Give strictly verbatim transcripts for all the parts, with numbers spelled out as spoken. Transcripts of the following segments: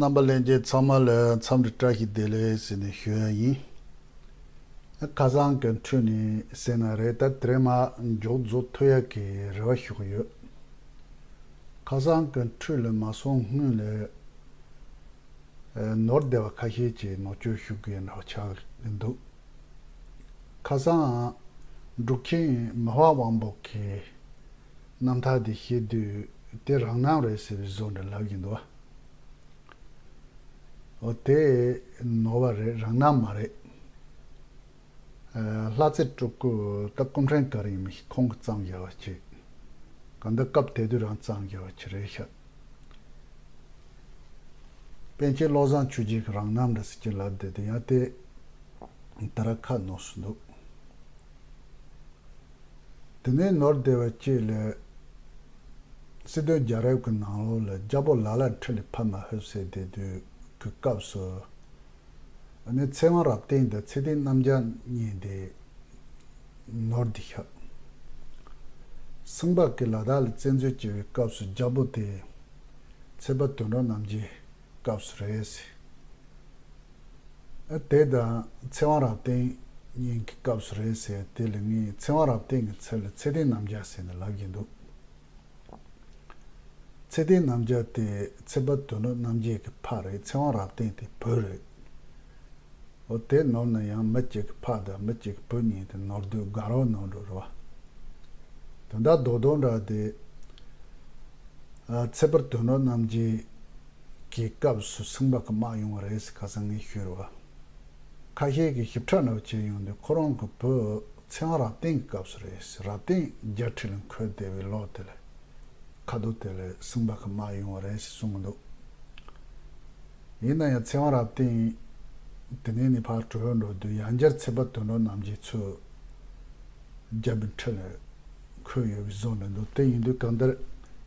རྣམ་པ་ལྷན་རྒྱས་ཚང་མ་ལ་འཚམས་འདྲི་བཀྲ་ཤིས་བདེ་ལེགས་ཟེར་ནས་ཞུ་ཡ་ཡིན། ཁ་སང་གི་འཕྲོས་ནས་ཟེར་ན་རེད། ད་དེ་རིང་མར་མཇུག་རྫོགས་ཐུབ་ཡ་གི་རེ་བ་ཞུ་གི་ཡོད། ཁ་སང་གི་འཕྲོས་ལ་མ་སོང་སྔོན་ལ་ཨ་ནོར་བསྡད་པ་ཁ་ཤས་ཅིག་ནོར་བཅོས་ཞུ་གི་ཡོད་འདྲ་བ་ཆགས་ཀྱི་འདུག་ཁ་སང་འབྲུག་ཆེན་མི་དབང་དབང་པོ་གི་རྣམ་ཐར་དེ་བཤད་དུས་དེ་རང་རྣམ་རེད་ཟེར་བའི་བཟོ་འདྲ་ལབ་ཀྱི་འདུག་བ། འོ་དེ་ནོར་བ་རེད། རང་རྣམ་མ་རེད། ཨ་ལྷ་རྩེ་སྤྲུལ་སྐུ་ད་སྐུ་ཕྲེང་ག་རེ་ཡིན་མིན་ཁོང་གིས་བརྩམས་བཞག་པ་ཅིག་གང་ལྟར་སྐབས་དེ་དུས་རང་བརྩམས་བཞག་པ་ཅིག་རེད་ཤག་པཎ་ཆེན་བློ་བཟང་ཆོས་རྒྱན་གྱི་རང་རྣམ་འདྲ་ཟེར་གྱི་ལབ་བསྡད་དེ་ཡང་དེ་ད་ར་ཁ་ནོར་སོང་འདུག་དེ་ནས་ནོར་བསྡད་པ་གཅིག་ལ། སྲིད་དོན་རྒྱལ་རབས་ཀྱི་ནང་ལོགས་ལ་རྒྱལ་པོ་ལ་ལ་འཕྲིན་ལས་ཕ་མ་ཧུ་ཟེར་བསྡད་དུས་ཀྱི་སྐབས་སུ། ཨ་ནི་ཚེ་དབང་རབ་བརྟན་དང་ཚེ་བརྟན་རྣམ་རྒྱལ་གཉིས་དེ་ནོར་བསྡད་ཤག་སེང་པ་གི་ལ་དྭགས་ལ་བཙན་འཛུལ་བྱས་པའི་སྐབས་སུ་རྒྱལ་པོ་དེ་ཚེ་དཔལ་དོན་གྲུབ་རྣམ་རྒྱལ་སྐབས་སུ་རེད་ཟེར། ཨ་དེ་དང་ཚེ་དབང་རབ་བརྟན་གཉིས་ཀྱི་སྐབས་སུ་རེད་ཟེར། དེ་ལ་ངས་ཚེ་དབང་རབ་བརྟན་གྱི་ཚབ་ལ་ཚེ་བརྟན་རྣམ་རྒྱལ་ཟེར་ནས་ལབ་ཀྱི་འདུག་ཚེ་བརྟན་རྣམ་རྒྱལ་དེ་ཚེ་དཔལ་དོན་གྲུབ་རྣམ་རྒྱལ་གྱི་ཕ་རེད། ཚེ་དབང་རབ་བརྟན་དེ་བུ་རེད། འོ་དེ་ནོར་ན་ཡང་མི་གཅིག་གི་ཕ་དང་མི་གཅིག་གི་བུ་གཉིས་དེ་ནོར་དུས་དགའ་རབ་ནོར་འགྲོ་རེད་བ། དོན་དག་རྡོག་རྡོག་འདྲ་དེ། ཨ་ཚེ་དཔལ་དོན་གྲུབ་རྣམ་རྒྱལ་གྱི་སྐབས་སུ་སེང་པ་གི་དམག་ཡོང་བ་རེད་ཟེར་ཁ་སང་ངས་ཞུས་རེད་བ། ཁ་ཤས་ཀྱིས་ཞིབ་ཕྲ་ནང་བྱས་ཡོང་དུས་ཁོ་རང་གི་བུ་ཚེ་དབང་རབ་བརྟན་གྱི་སྐབས་སུ་རེད་ཟེར། རབ་བརྟན་རྒྱལ་ཁྲི་ལ་འཁོད་བསྡད་པའི་ལོ་དེ་ལ་ཁ་རྡོ་དེ་ལ་སེང་པ་གི་དམག་ཡོང་བ་རེད་ཟེར་གསུང་གི་འདུག་ཡིན་ན་ཡང་ཚེ་དབང་རབ་བརྟན་དེ་ནས་ནི་ཕར་བྲོས་འགྲོ་དུས་ཡང་བསྐྱར་ཚེ་དཔལ་དོན་གྲུབ་རྣམ་རྒྱལ་ཚུར་རྒྱལ་པོའི་ཁྲི་ལ་འཁོད་ཡོད་པའི་བཟོ་འདྲ་འདུག་དེ་ཡིན་དུས་གང་ལྟར་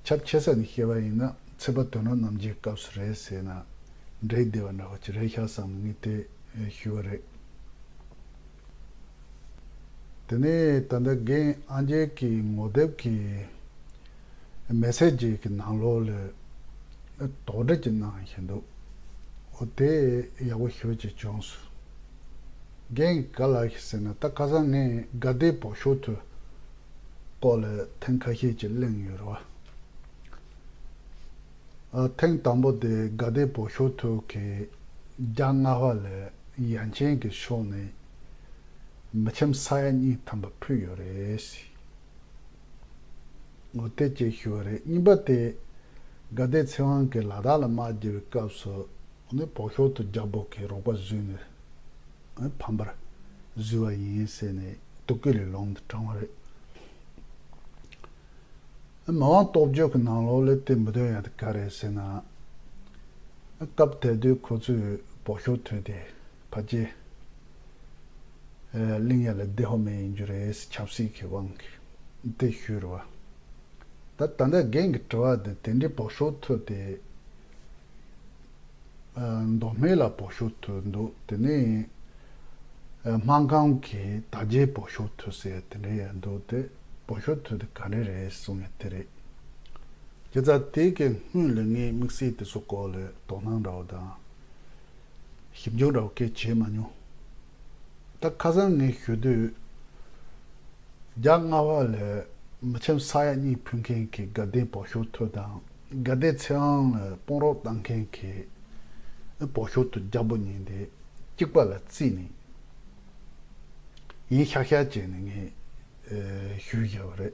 ཁྱབ་ཆེ་ས་ནས་བཤད་པ་ཡིན་ན་ཚེ་དཔལ་དོན་གྲུབ་རྣམ་རྒྱལ་སྐབས་སུ་རེད་ཟེར་ན་འགྲིག་བསྡད་པ་འདྲ་བ་ཅིག་རེད་ཤག་བསམ་ནས་ངས་དེ་ཞུས་པ་རེད། དེ་ནས་ད་ལྟ་རྒན་ཨང་རྒྱལ་གྱི་ངོ་དེབ་ཀྱི་མེ་སེ་ཇི་གི་ནང་ལོགས་ལ་དོགས་འདྲི་ཅིག་གནང་བཞིན་འདུག་འོ་དེ་ཡག་པོ་ཞེ་ཅིག་བྱུང་སོང་། རྒན་ག་ལ་ཞིག་ཟེར་ན་ད་ཁ་སང་ངས་དགའ་ལྡན་བོད་ཤོག་ཐོའི་སྐོར་ལ་ཐེངས་ཁ་ཤས་ཅིག་གླེང་ཡོད་རེད་བ། ཨ་ཐེངས་དང་པོ་དེ་དགའ་ལྡན་བོད་ཤོག་ཐོག་གི་རྒྱ་རྔ་བ་ལ་ཡན་ཆད་ཀྱི་ཕྱོགས་ནས་མི་ཁྱིམ་ས་ཡ་གཉིས་ཐམ་པ་ཕུལ་ཡོད་རེད། ངོ་དེ་ཅེས་ཞུ་བ་རེད། གཉིས་པ་དེ་དགའ་ལྡན་ཚེ་དབང་གིས་ལ་དྭགས་ལ་དམག་རྒྱག་པའི་སྐབས་སུ་ནི་བོད་ཤོག་ཐོག་རྒྱལ་པོ་གིས་རོགས་པ་བཟོས་ནས་ཕམ་པར་བཟོས་པ་ཡིན་ཟེར་ནས་དུག་སྐེ་ལས་ལོང་དུ་དྲངས་པ་རེད། མི་དབང་རྟོགས་བརྗོད་ཀྱི་ནང་ལོགས་ལ་དེ་མི་འདོན་ཡ་དེ་ག་རེད་ཟེར་ན། སྐབས་དེ་དུས་ཁོ་ཚོས་བོད་ཤོག་ཐོ་དེ་ཕལ་ཆེར་གླེང་ཡ་ལ་བདེ་པོ་མེད་ཡིན་རྒྱུ་རེད་ཟེར་ཆབ་སྲིད་ཀྱི་དབང་གིས་དེ་ཞུས་རེད་བ། ད་ད་ལྟ་རྒན་གྱི་དྲི་བ་དེ་དེ་འདྲའི་བོད་ཤོག་ཐོ་དེ། མདོ་སྨད་ལ་བོད་ཤོག་ཐོ་འདུག་དེ་ནས་སྨར་ཁམས་ཀྱི་དར་རྒྱས་བོད་ཤོག་ཐོ་ཟེར་དེ་འདྲ་ཡང་འདུག་དེ་བོད་ཤོག་ཐོ་དེ་ག་འདྲ་རེད་གསུང་ཡ་དེ་རེད། བྱས་ཙང་དེ་གི་སྔོན་ལ་ངས་དམིགས་བསལ་དེ་ཚོ་སྐོར་ལ་དོ་སྣང་འདྲ་བོ་དང་། ཞིབ་འཇུག་འདྲ་བོ་སྐད་བྱས་མ་མྱོང་། ད་ཁ་སང་ངས་ཞུ་དུས། རྒྱ་རྔ་བ་ལ་མི་ཁྱིམ་ས་ཡ་གཉིས་ཕུལ་མཁན་གྱི་དགའ་ལྡན་བོད་ཤོག་ཐོ་དང་དགའ་ལྡན་ཚེ་དབང་ལ་དཔུང་རོགས་བཏང་མཁན་གྱི་བོད་ཤོག་ཐོ་རྒྱལ་པོ་གཉིས་དེ་གཅིག་པ་ལ་བརྩིས་ནས་ཡིན་ཤག་ཤག་བྱས་ནས་ངས་ཞུས་བཞག་པ་རེད།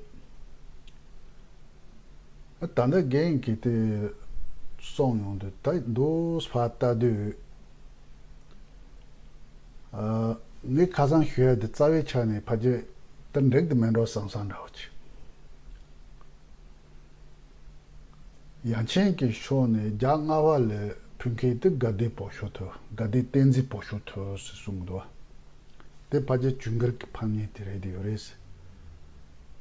ད་ལྟ་རྒན་གྱིས་དེ་གསུངས་ཡོང་དུས་ད་འདུག་ཕར་ལྟ་དུས། ངས་ཁ་སང་ཞུ་ཡ་དེ་རྩ་བའི་ཆ་ནས་ཕལ་ཆེར་ད་འགྲིག་དུ་མེད་འགྲོ་བསམ་བསམ་འདྲ་བོ་ཅིག་ཡན་ཆད་ཀྱི་ཕྱོགས་ནས་རྒྱ་རྔ་བ་ལ་ཕུལ་མཁན་དེ་དགའ་ལྡན་བོད་ཤོག་ཐོ། དགའ་ལྡན་བསྟན་འཛིན་བོད་ཤོག་ཐོ་ཟེར་གསུངས་འདུག་བ། དེ་ཕལ་ཆེར་ཇུན་གར་གྱི་ཕམ་ཉེས་དེ་རེད་དེ་ཡོད་རེད།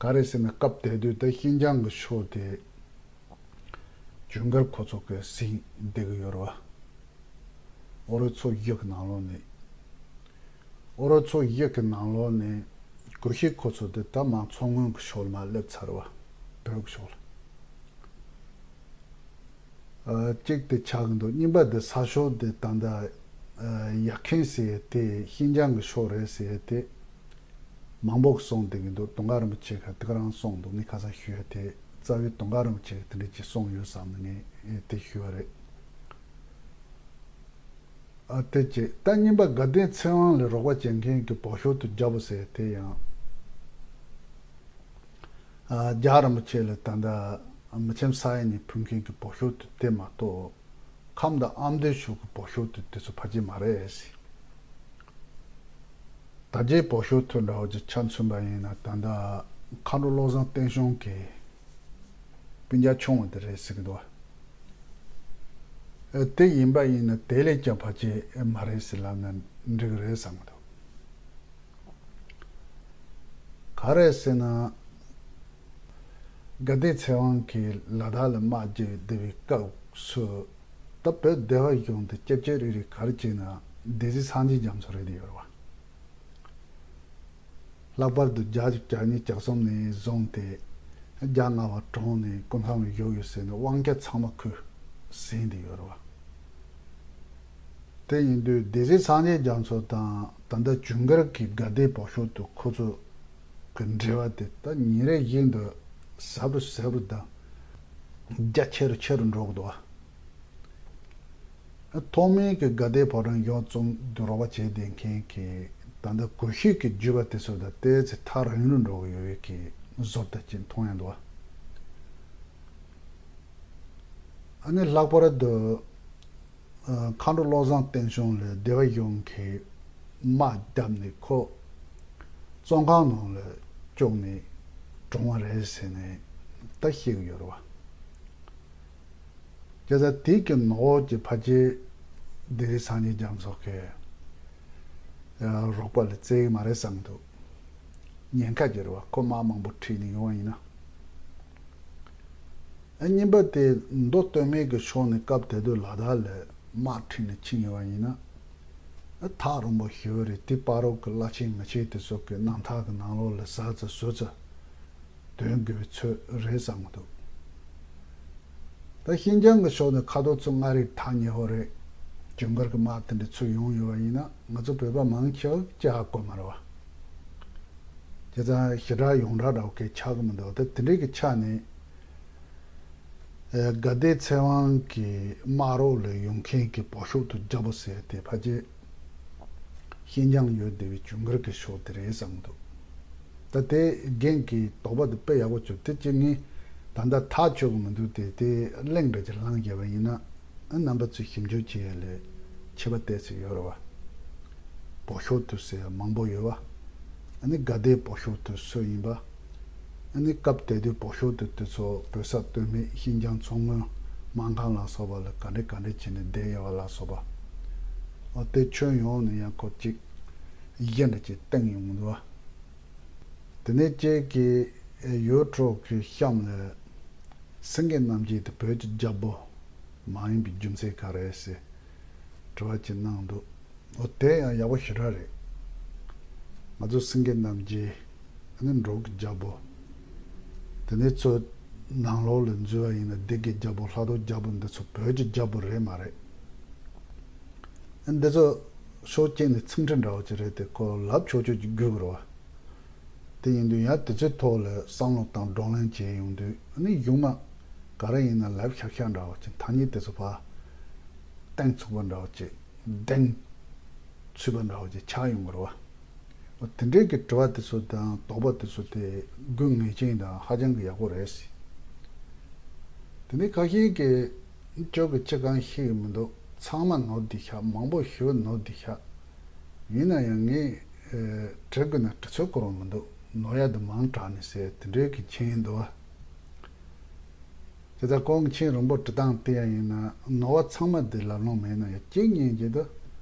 ག་རེ་ཟེར་ན་སྐབས་དེ་དུས་ད་ཤིན་ཅང་གི་ཕྱོགས་དེ་ཇུན་གར་ཁོ་ཚོ་གིས་ཟིན་བསྡད་ཀྱི་ཡོད་རེད་བ། ཨོ་རོད་ཚོ་བཞི་གི་ནང་ལོགས་ནས། ཨོ་རོད་ཚོ་བཞི་གི་ནང་ལོགས་ནས་གོ་ཤེས་ཁོ་ཚོ་དེ་ད་མར་མཚོ་སྔོན་གྱི་ཕྱོགས་ལ་མར་སླེབས་ཚར་བ། བོད་ཀྱི་ཕྱོགས་ལ། ཨ། གཅིག་དེ་ཆགས་ཀྱི་འདུག་གཉིས་པ་དེ་ས་ཕྱོགས་དེ་ད་ལྟ་ཨ་ཡར་མཁན་ཟེར་ཡས་དེ་ཤིན་ཅང་གི་ཕྱོགས་རེད་ཟེར་ཡས་དེ་མང་པོ་གསུངས་བསྡད་ཀྱི་འདུག་དུང་དཀར་རིན་པོ་ཆེ་ག་དེ་ག་རང་གསུངས་འདུག་ངས་ཁ་སང་ཞུས་ཡས་དེ་རྩ་བའི་དུང་དཀར་རིན་པོ་ཆེ་ག་དེ་འདྲ་ཅིག་གསུངས་ཡོད་བསམ་ནས་ངས་དེ་ཞུས་པ་རེད། ཨ། དེ་གཅིག་ད་གཉིས་པ་དགའ་ལྡན་ཚེ་དབང་ལ་རོགས་པ་བྱེད་མཁན་གྱི་བོད་ཤོག་ཐུ་རྒྱལ་པོ་ཟེར་དེ་ཡང་། ཨ། རྒྱལ་བ་རིན་པོ་ཆེ་ལ་ད་ལྟ་མི་ཁྱིམ་ས་ཡ་གཉིས་ཕུལ་མཁན་གྱི་བོད་ཤོག་ཐུ་དེ་མ་གཏོགས། ཁམས་དང་ཨ་མདོའི་ཕྱོགས་ཀྱི་བོད་ཤོག་ཐུ་དེ་ཚོ་ཕལ་ཆེར་མ་རེད་ཟེར། ད་རྒྱའི་བོད་ཤོག་ཐུ་འདྲ་བོ་ཅིག་ཆ་མཚོན་པ་ཡིན་ན་ད་ལྟ་མཁའ་འགྲོ་བློ་བཟང་བསྟན་སྐྱོང་གི་སྤུན་ཀྱག་ཆུང་བ་དེ་རེད་ཟེར་གྱི་འདུག་ཨ། དེ་ཡིན་པ་ཡིན་ན་དེ་ལས་ཀྱང་ཕལ་ཆེར་མ་རེད་ཟེར་ལབ་ན་འགྲིག་གི་རེད་བསམ་གྱི་འདུག་ག་རེ་ཟེར་ན། དགའ་ལྡན་ཚེ་དབང་གིས་ལ་དྭགས་ལ་དམག་རྒྱག་བསྡད་པའི་སྐབས་སུ། ད་བོད་སྡེ་བ་གཞུང་དེ་སྐྱབས་བཅོལ་རེ་རེ་ག་རེ་བྱས་ན་སྡེ་སྲིད་སངས་རྒྱས་རྒྱ་མཚོ་རེད་ཡོད་རེད་བ། ལྷག་པར་དུ་བརྒྱ་དང་གྱ་གཉིས་གྱ་གསུམ་ནས་བཟུང་སྟེ་གྱ་ལྔ་པ་གྲོངས་ནས་སྐུ་མཚམས་ལ་བཞུགས་ཡོད་ཟེར་ནས་དབང་ཆ་ཚང་མ་ཁོས་ཟིན་བསྡད་ཡོད་རེད་བ། དེ་ཡིན་དུས་སྡེ་སྲིད་སངས་རྒྱས་རྒྱ་མཚོ་དང་ད་ལྟ་ཇུན་གར་གྱི་དགའ་ལྡན་བོད་ཤོག་ཐུ་ཁོ་ཚོ་གི་འབྲེལ་བ་དེ་ད་ཉིན་རེ་བཞིན་དུ་ཟབ་རུ་ཟབ་རུ་དང་རྒྱ་ཆེ་རུ་ཆེ་རུ་འགྲོ་གི་འདུག་བ། ཐོག་མའི་གི་དགའ་ལྡན་ཕོ་བྲང་གཞུང་བཙུགས་དུས་རོགས་པ་བྱས་བསྡད་མཁན་གྱི་ད་ལྟ་གོ་ཤྲིས་ཀྱི་བརྒྱུད་པ་དེ་ཚོ་དང་ཏོག་ཙམ་ཐག་རིང་རུ་འགྲོ་གི་ཡོད་པའི་གི་བཟོ་ལྟ་ཅིག་མཐོང་ཡ་འདུག་བ། ཨ་ནི་ལྷག་པར་དུ། ཨ། མཁའ་འགྲོ་བློ་བཟང་བསྟན་སྐྱོང་ལ་སྡེ་བ་གཞུང་གིས་དམག་བརྒྱབ་ནས་ཁོ་བཙོན་ཁང་ནང་ལ་བཅུག་ནས་གྲོངས་པ་རེད་ཟེར་ནས་ད་བཤད་ཀྱི་ཡོད་རེད་བ། བྱས་ཙང་དེ་གི་ནོར་གྱི་ཕལ་ཆེར་སྡེ་སྲིད་སངས་རྒྱས་རྒྱ་མཚོ་གི་རོགས་པ་ལ་བརྩི་གི་མ་རེད་བསམ་འདུག་ཉེན་ཁ་ཅིག་རེད་བ། ཁོ་དམག་མང་པོ་ཁྲིད་ནས་ཡོང་བ་ཡིན་ན། ཨ། གཉིས་པ་དེ་མདོ་སྟོད་སྨད་ཀྱི་ཕྱོགས་ནས་སྐབས་དེ་དུས་ལ་དྭགས་ལ་དམག་ཁྲིད་ནས་ཕྱིན་ཡོད་པ་ཡིན་ན། ཨ། ཐག་རིང་པོ་ཞེ་པོ་རེད། དེ་བར་དུ་གི་བླ་ཆེན་མི་ཆེན་དེ་ཚོ་གི་རྣམ་ཐར་གྱི་ནང་ལོགས་ལ་ཟ་ཙམ་ཟོ་ཙམ་འདོན་དགོས་པའི་ཚོད་རེད་བསམ་གྱི་འདུག་ད་ཤིན་ཅང་གི་ཕྱོགས་ནས་ཁ་ཐོར་ཚུར་མངའ་རིས་ཐག་ཉེ་པོ་རེད། ཇུན་གར་གྱི་དམག་དེ་འདྲ་ཚུར་ཡོང་ཡོད་པ་ཡིན་ན་ང་ཚོ་བོད་པ་མང་ཆེ་བ་བཅར་དགོས་མ་རེད་བ། བྱས་ཙང་ཞེ་དྲག་ཡོངས་གྲགས་འདྲ་བོ་གས་ཆགས་ཀྱི་མི་འདུག་ད་དེ་འདྲའི་གི་ཆ་ནས། ཨེ། དགའ་ལྡན་ཚེ་དབང་གི་དམག་རོགས་ལ་ཡོང་མཁན་གྱི་བོད་ཤོག་ཐུ་རྒྱལ་པོ་ཟེར་དེ་ཕལ་ཆེར་ཤིན་ཅང་ཡོད་བསྡད་པའི་ཇུན་གར་གྱི་ཕྱོགས་དེ་རེད་བསམ་གྱི་འདུག་ད་དེ་རྒན་གྱི་དོགས་པ་དེ་དཔེ་ཡག་པོ་བྱུང་། དེ་གཅིག་ངས་ད་ལྟ་ཐག་ཆོད་ཀྱི་མི་འདུག་དེ་དེ་གླེང་འདྲ་ཅིག་བླངས་བཞག་པ་ཡིན་ན། ཨ། རྣམ་པ་ཚོས་ཞིབ་འཇུག་བྱེད་ཡ་ལས་ཁྱད་པར་ཏོག་ཙམ་ཡོད་རེད་བ། བོད་ཤོག་ཐུ་ཟེར་ཡ་མང་པོ་ཡོད་བ། ཨ་ནི་དགའ་ལྡན་བོད་ཤོག་ཐུ་སུ་ཡིན་པ། ཨ་ནི་སྐབས་དེ་དུས་བོད་ཤོག་ཐུ་དེ་ཚོ་བོད་ས་སྟོད་སྨད་ཤིན་ཅང་མཚོ་སྔོན་སྨར་ཁམས་ལ་སོགས་པ་ལ་ག་འདྲ་ག་འདྲ་བྱས་ནས་བསྡད་ཡོད་པ་ལ་སོགས་པ། ཨ། དེ་ཁྱོན་ཡོངས་ནས་ཡང་ཁོ་གཅིག་གཞི་འདྲ་ཅིག་བཏིང་ཡོང་གི་འདུག་བ། དེ་ནས་ཁྱེད་ཀྱིས་ཡུལ་གྲོགས་ཀྱི་གཤམ་ལ་སེང་གེ་རྣམ་རྒྱལ་དེ་བོད་ཀྱི་རྒྱལ་པོ་མ་ཡིན་པའི་རྒྱུ་མཚན་ག་རེ་ཟེར་དྲི་བ་ཅིག་གནང་འདུག་འོ། དེ་ཡང་ཡག་པོ་ཞེ་དྲག་རེད། ང་ཚོ་སེང་གེ་རྣམ་རྒྱལ། ཨ་ནི་འབྲོག་གི་རྒྱལ་པོ། དེ་ནས་ཚོ་ནང་ལོགས་ལ་འཛུལ་བ་ཡིན་ན་སྡེ་དགེ་རྒྱལ་པོ་ལྷ་ཐོ་རྒྱལ་པོ་འདི་ཚོ་བོད་ཀྱི་རྒྱལ་པོ་རེད་མ་རེད། ཨ། འདི་ཚོ་ཕྱོགས་གཅིག་ནས་ཚིག་འཁྲི་འདྲ་བོ་ཅིག་རེད་དེ་ཁོ་ལབ་ཆོག་ཆོག་ཅིག་དགོས་ཀྱི་རེད་བ། དེ་ཡིན་དུས་ཡང་དེ་ཚོའི་ཐོག་ལ་བསམ་བློ་དང་བགྲོ་གླེང་བྱས་ཡོང་དུས་ཨ་ནི་གཞུག་མ་ག་རེ་ཡིན་ན་ལབ་ཤག་ཤག་འདྲ་བོ་ཅིག་ཐ་སྙད་དེ་ཚོ་ཕར་གཏན་ཚུགས་པ་འདྲ་བོ་ཅིག་གདེང་ཚུད་པ་འདྲ་བོ་ཅིག་ཆགས་ཡོང་གི་རེད་བ། འོ། དེ་འདྲའི་གི་དྲི་བ་དེ་ཚོ་དང་དོགས་པ་དེ་ཚོ་དེ་དགོས་ངེས་ཅན་དང་ཧ་ཅང་གི་ཡག་པོ་རེད། དེ་ནས་ཁ་ཤས་ཀྱིས་ཁྱོད་ཀྱིས་ཅི་གང་ཤེས་ཀྱི་མི་འདུག་ཚང་མ་ནོར་བསྡད་ཤག་མང་པོ་ཞེ་པོ་ནོར་བསྡད་ཤག་ཡིན་ན་ཡང་ངས་ཨེ་དྲི་དགོས་ན་དྲི་ཚོད་འཁོར་བ་མི་འདུག་ནོར་ཡ་དེ་མང་དྲགས་ནས་ཟེར་དེ་འདྲའི་གི་མཁྱེན་འདུག་བ། དེ་ལྟར་ཁོང་གི་མཁྱེན་རིང་པོ་འབྲི་སྟངས་དེ་ཡང་ཡིན་ན་ནོར་བ་ཚང་མ་དེ་ལབ་ལོང་མེད་ན་ཡང་གཅིག་གཉིས་ཀྱིས་ད་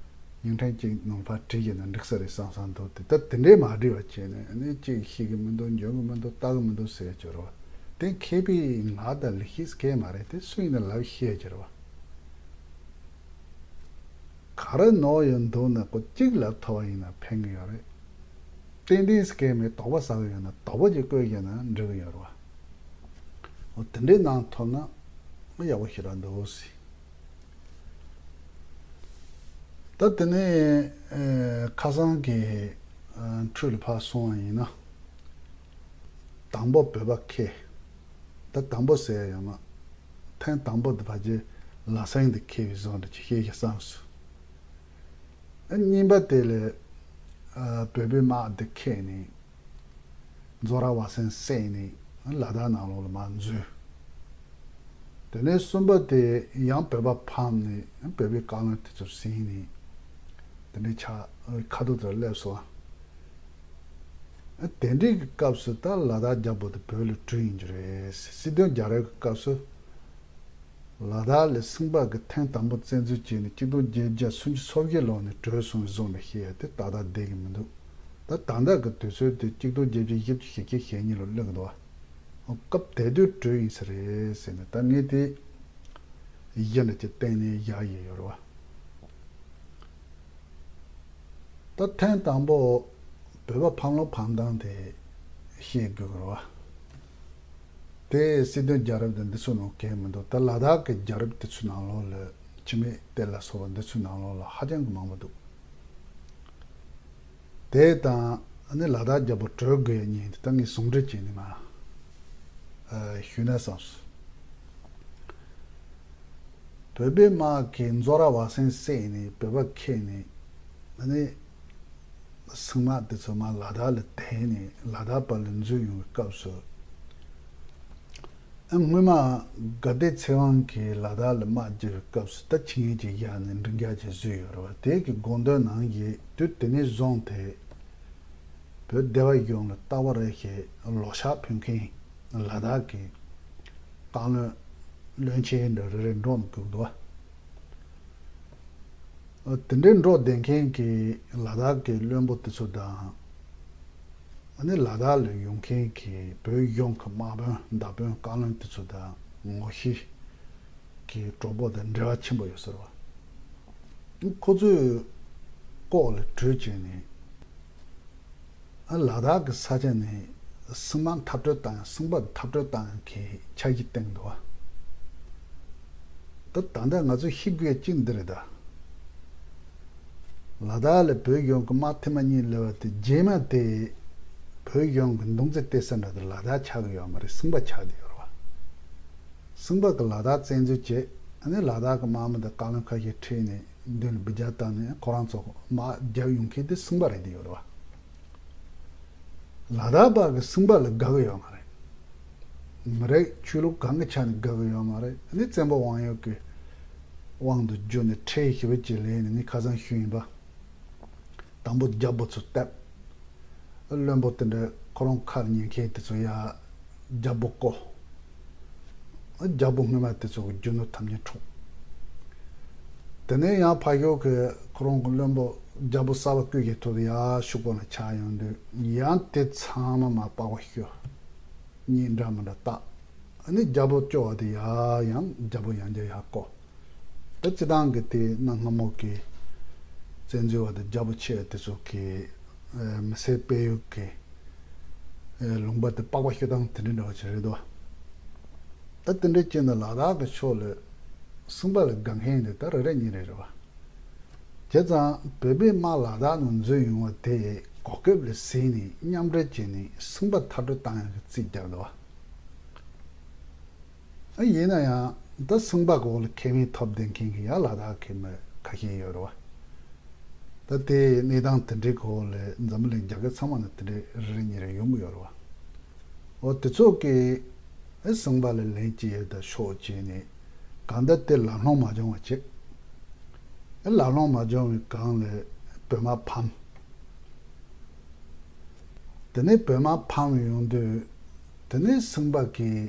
ཡིག་ཕྲེང་གཅིག་ནང་ཕར་བྲིས་བྱས་ན་འགྲིག་ས་རེད་བསམ་བསམ་འདུག་དེ་ད་དེ་འདྲའི་མ་བྲིས་པ་བྱས་ནས་ཨ་ནི་གཅིག་ཤེས་ཀྱི་མི་འདུག་འཇོན་གྱི་མི་འདུག་ལྟ་གི་མི་འདུག་ཟེར་གྱི་རེད་བ། དེ་མཁས་པའི་ངག་དང་ལེགས་བཤད་སྐད་མ་རེད་དེ་སུ་ཡིན་ན་ལབ་ཤེས་ཀྱི་རེད་བ། ག་རེ་ནོར་ཡོད་འདུག་ན་ཁོ་གཅིག་ལབ་ཐུབ་པ་ཡིན་ན་ཕན་གྱི་ཡོད་རེད། ཏན་ཏན་སྐད་མེད་དོགས་པ་ཟ་གི་ཡོད་ན་དོགས་པ་ཅིག་བཀོད་བཞག་ན་འགྲིག་གི་ཡོད་རེད་བ། འོ། དེ་འདྲའི་གནང་ཐུབ་ན་ཡག་པོ་ཞེ་དྲག་འདུག་ཟེར། ད་དེ་ནས་ཨ་ཁ་སང་གི་ཨ་འཕྲོས་ལ་ཕར་སོང་བ་ཡིན་ན། དང་པོ་བོད་པ་ཁེལ། ད་དང་པོ་ཟེར་ཡང་མ། ཐེངས་དང་པོ་དེ་ཕལ་ཆེར་ལ་སེང་དེ་ཁེལ་བའི་བཟོ་འདྲ་ཅིག་ཤེས་ཀྱི་བསམ་སོང་། ཨ་གཉིས་པ་དེ་ལས་ཨ་བོད་པའི་དམག་དེ་ཁེལ་ནས། མཛོ་ར་བ་སེང་བསད་ནས་ལ་དྭགས་ནང་ལོགས་ལ་མར་འཛུལ། དེ་ནས་གསུམ་པ་དེ་ཡང་བོད་པ་ཕམ་ནས་བོད་པའི་བཀའ་བློན་དེ་ཚོར་ཟིན་ནས་དེ་འདྲའི་ཆ་ཁ་ཐུག་དེར་སླེབས་སོང་། དེ་འདྲའི་གི་སྐབས་སུ་ད་ལ་དྭགས་རྒྱལ་པོ་དེ་བོད་ལ་བྲོས་ཡིན་གྱི་རེད། སྲིད་དོན་རྒྱལ་རབས་ཀྱི་སྐབས་སུ། ལ་དྭགས་ལ་སེང་པ་གིས་ཐེངས་དང་པོ་བཙན་འཛུལ་བྱས་ནས་གཅིག་སྟོང་བརྒྱད་བརྒྱ་སུམ་ཅུ་སོ་བརྒྱད་ལོ་ནས་བྲོས་སོང་བའི་བཟོ་འདྲ་བཤད་ཡ་དེ་ཏག་ཏག་བསྡད་ཀྱི་མི་འདུག་ད་ད་ལྟ་གི་དུས་ཚོད་དེ་གཅིག་སྟོང་བརྒྱད་བརྒྱ་བཞི་བཅུ་ཞེ་བརྒྱད་ཞེ་གཉིས་ལ་སླེབས་ཀྱི་འདུག་བ། སྐབས་དེ་དུས་བྲོས་ཡིན་ས་རེད་ཟེར་ནས་ད་ངས་དེ་གཞི་འདྲ་ཅིག་བཏིང་ནས་བཞག་ཡས་ཡོད་རེད་བ། ད་ཐེངས་དང་པོ་བོད་པ་ཕམ་ལོ་ཕམ་སྟངས་དེ་ཤེས་དགོས་ཀྱི་རེད་བ། དེ་སྲིད་དོན་རྒྱལ་རབས་དང་འདི་ཚོ་ནང་གང་ཡང་མི་འདུག་ད་ལ་དྭགས་ཀྱི་རྒྱལ་རབས་དེ་ཚོའི་ནང་ལོགས་ལ་འཆི་མེད་གཏེར་ལ་སོགས་པ་འདི་ཚོའི་ནང་ལོགས་ལ་ཧ་ཅང་གི་མང་པོ་འདུག་དེ་དང་ཨ་ནི་ལ་དྭགས་རྒྱལ་པོ་བྲོས་དགོས་ཡ་གཉིས་དེ་ད་ངས་ཟུང་འབྲེལ་བྱས་ནས་མར་ཨ་ཞུས་ན་བསམས་སོང་། བོད་པའི་དམག་གིས་མཛོ་ར་བ་སེང་བསད་ནས་བོད་པ་ཁེལ་ནས་ཨ་ནི་སེང་དམག་དེ་ཚོ་མར་ལ་དྭགས་ལ་དེད་ནས་ལ་དྭགས་བར་ལ་འཛུལ་ཡོང་བའི་སྐབས་སུ། ཨ་སྔོན་མ་དགའ་ལྡན་ཚེ་དབང་གིས་ལ་དྭགས་ལ་དམག་རྒྱག་པའི་སྐབས་སུ་ད་ཆིངས་ཡིག་ཅིག་བཞག་ནས་མགྲིན་ཚབ་ཅིག་བཟོས་ཡོད་རེད་བ། དེ་གི་དགོངས་དོན་ནང་བཞིན་དུས་དེ་ནས་བཟུང་སྟེ་བོད་སྡེ་པ་གཞུང་ལ་རྟག་པར་ཞེས་ལོ་ཤག་ཕུལ་མཁན་ལ་དྭགས་ཀྱི་བཀའ་བློན་བློན་ཆེན་འདྲ་རེ་རེ་འགྲོ་མི་དགོས་འདུག་བ། དེ་འདྲའི་འགྲོ་བསྡད་མཁན་གྱི་ལ་དྭགས་ཀྱི་བློན་པོ་དེ་ཚོ་དང་། ཨ་ནི་ལ་དྭགས་ལ་ཡོང་མཁན་གྱི་བོད་གཞུང་གི་དམག་དཔོན་མདའ་དཔོན་བཀའ་བློན་དེ་ཚོ་དང་ངོ་ཤེས་ཀྱི་གྲོགས་པོ་དང་འབྲེལ་བ་ཆེན་པོ་ཡོད་ཟེར་བ། ཁོ་ཚོས་ལྐོག་ལ་གྲོས་བྱས་ནས། ཨ་ལ་དྭགས་ཀྱི་ས་ཆ་ནས་སེང་དམག་འཐབ་གྲོས་བཏང་ཡང་སེང་པ་འཐབ་གྲོས་བཏང་ཡང་གི་འཆར་གཞི་བཏིང་འདུག་བ། ད་ད་ལྟ་ང་ཚོས་ཤེས་དགོས་ཡ་གཅིག་འདི་རེད་ད། ལ་དྭགས་ལ་བོད་གཞུང་གི་དམག་ཐེངས་མ་གཉིས་སླེབས་པ་དེ་རྗེས་མ་དེ་བོད་གཞུང་གི་མདུང་རྩེ་གཏད་ས་འདྲ་དེ་ལ་དྭགས་ཆགས་ཀྱི་ཡོད་མ་རེད། སེང་པ་ཆགས་བསྡད་ཡོད་རེད་བ། སེང་པ་གིས་ལ་དྭགས་བཙན་འཛུལ་བྱས། ཨ་ནི་ལ་དྭགས་ཀྱི་དམག་མི་དང་བཀའ་བློན་ཁ་ཤས་ཁྲིད་ནས་མདུན་ལ་འབུད་རྒྱག་བཏང་ནས་ཁོ་རང་ཚོ་དམག་རྒྱག་ཡོང་མཁན་དེ་སེང་པ་རེད་བསྡད་ཡོད་རེད་བ། ལ་དྭགས་པ་གིས་སེང་པ་ལ་དགའ་གི་ཡོད་མ་རེད། མི་རིགས་ཆོས་ལུགས་གང་གི་ཆ་ནས་དགའ་གི་ཡོད་མ་རེད། ཨ་ནི་བཙན་པོ་དབང་ཡོད་ཀྱི་དབང་དུ་བསྒྱུར་ནས་ཁྲལ་ཞེ་པོ་ཅིག་ལེན་ནས་ངས་ཁ་སང་ཞུས་ཡིན་པ། དང་པོ་རྒྱལ་པོ་ཚོ་བཏབ། བློན་པོ་དེ་འདྲ་ཁོ་རང་ཁ་ལ་ཉན་མཁན་དེ་ཚོ་ཡ་རྒྱལ་པོ་བསྐོ། རྒྱལ་པོ་སྔོན་མ་དེ་ཚོ་གི་རྒྱུ་ནོར་ཐམས་ཅད་འཕྲོག་དེ་ནས་ཡང་ཕ་ཤོག་གི་ཁོ་རང་གི་བློན་པོ་རྒྱལ་པོ་གསར་པ་བསྐོས་ཀྱི་ཐོག་ཏུ་ཡར་ཤུག་པ་ལ་ཆགས་ཡོང་དུས་ཡང་དེ་ཚང་མ་མར་པགས་པ་བཤུ། གཉིས་འདྲ་མི་འདྲ་བཏགས། ཨ་ནི་རྒྱལ་པོ་སྐྱོ་བ་དེ་ཡར་ཡང་རྒྱལ་པོ་ཡང་བསྐྱར་ཡར་བསྐོ། ད་སྤྱི་བཏང་གི་དེ་གནའ་སྔ་མོ་གི་བཙན་འཛུལ་བ་དང་རྒྱལ་པོ་ཆེ་བ་དེ་ཚོ་གི་མི་སེར་སྤེལ་ཡུལ་གྱི་ལུང་པ་དེ་པགས་པ་བཤུ་སྟངས་དེ་འདྲ་འདྲ་བ་ཅིག་རེད་དོ། ད་དེ་འདྲ་བྱས་ན་ལ་དྭགས་ཀྱི་ཕྱོགས་ལ་སེང་པ་ལ་དགའ་མཁན་དེ་ད་རེ་རེ་གཉིས་རེ་རེད་བ། བྱས་ཙང་བོད་པའི་དམག་ལ་དྭགས་ནང་འཛུལ་ཡོང་བ་དེ་གོ་སྐབས་ལ་གཟིགས་ནས་མཉམ་འབྲེལ་བྱས་ནས་སེང་པ་མཐར་སྐྲོད་བཏང་ཡག་གི་རྩིས་བརྒྱབ་འདུག་བ། ཨ་ཡིན་ན་ཡང་ད་སེང་པ་གི་འོག་ལ་ཁེ་ཕན་ཐོབ་བསྡད་མཁན་གྱི་ཡང་ལ་དྭགས་ཀྱི་མི་ཁ་ཤས་ཡོད་རེད་བ། ད་དེ་གནས་སྟངས་དེ་འདྲའི་གི་འོག་ལ་འཛམ་བུ་གླིང་རྒྱལ་ཁབ་ཚང་མ་ནང་དེ་འདྲའི་རེ་རེ་གཉིས་རེ་ཡོང་གི་ཡོད་རེད་བ། འོ་དེ་ཚོ་གིས་ཨ་སེང་པ་ལ་ལན་ཅིག་ཡོད་ད་ཤོག་བྱས་ནས་གང་ལྟར་དེ་ལམ་ལྷོང་མ་བྱུང་བ་བྱེད། ཨ་ལམ་ལྷོང་མ་བྱུང་བའི་སྒང་ལ་བོད་དམག་ཕམ། དེ་ནས་བོད་དམག་ཕམ་ཡོང་དུས་དེ་ནས་སེང་པ་གིས་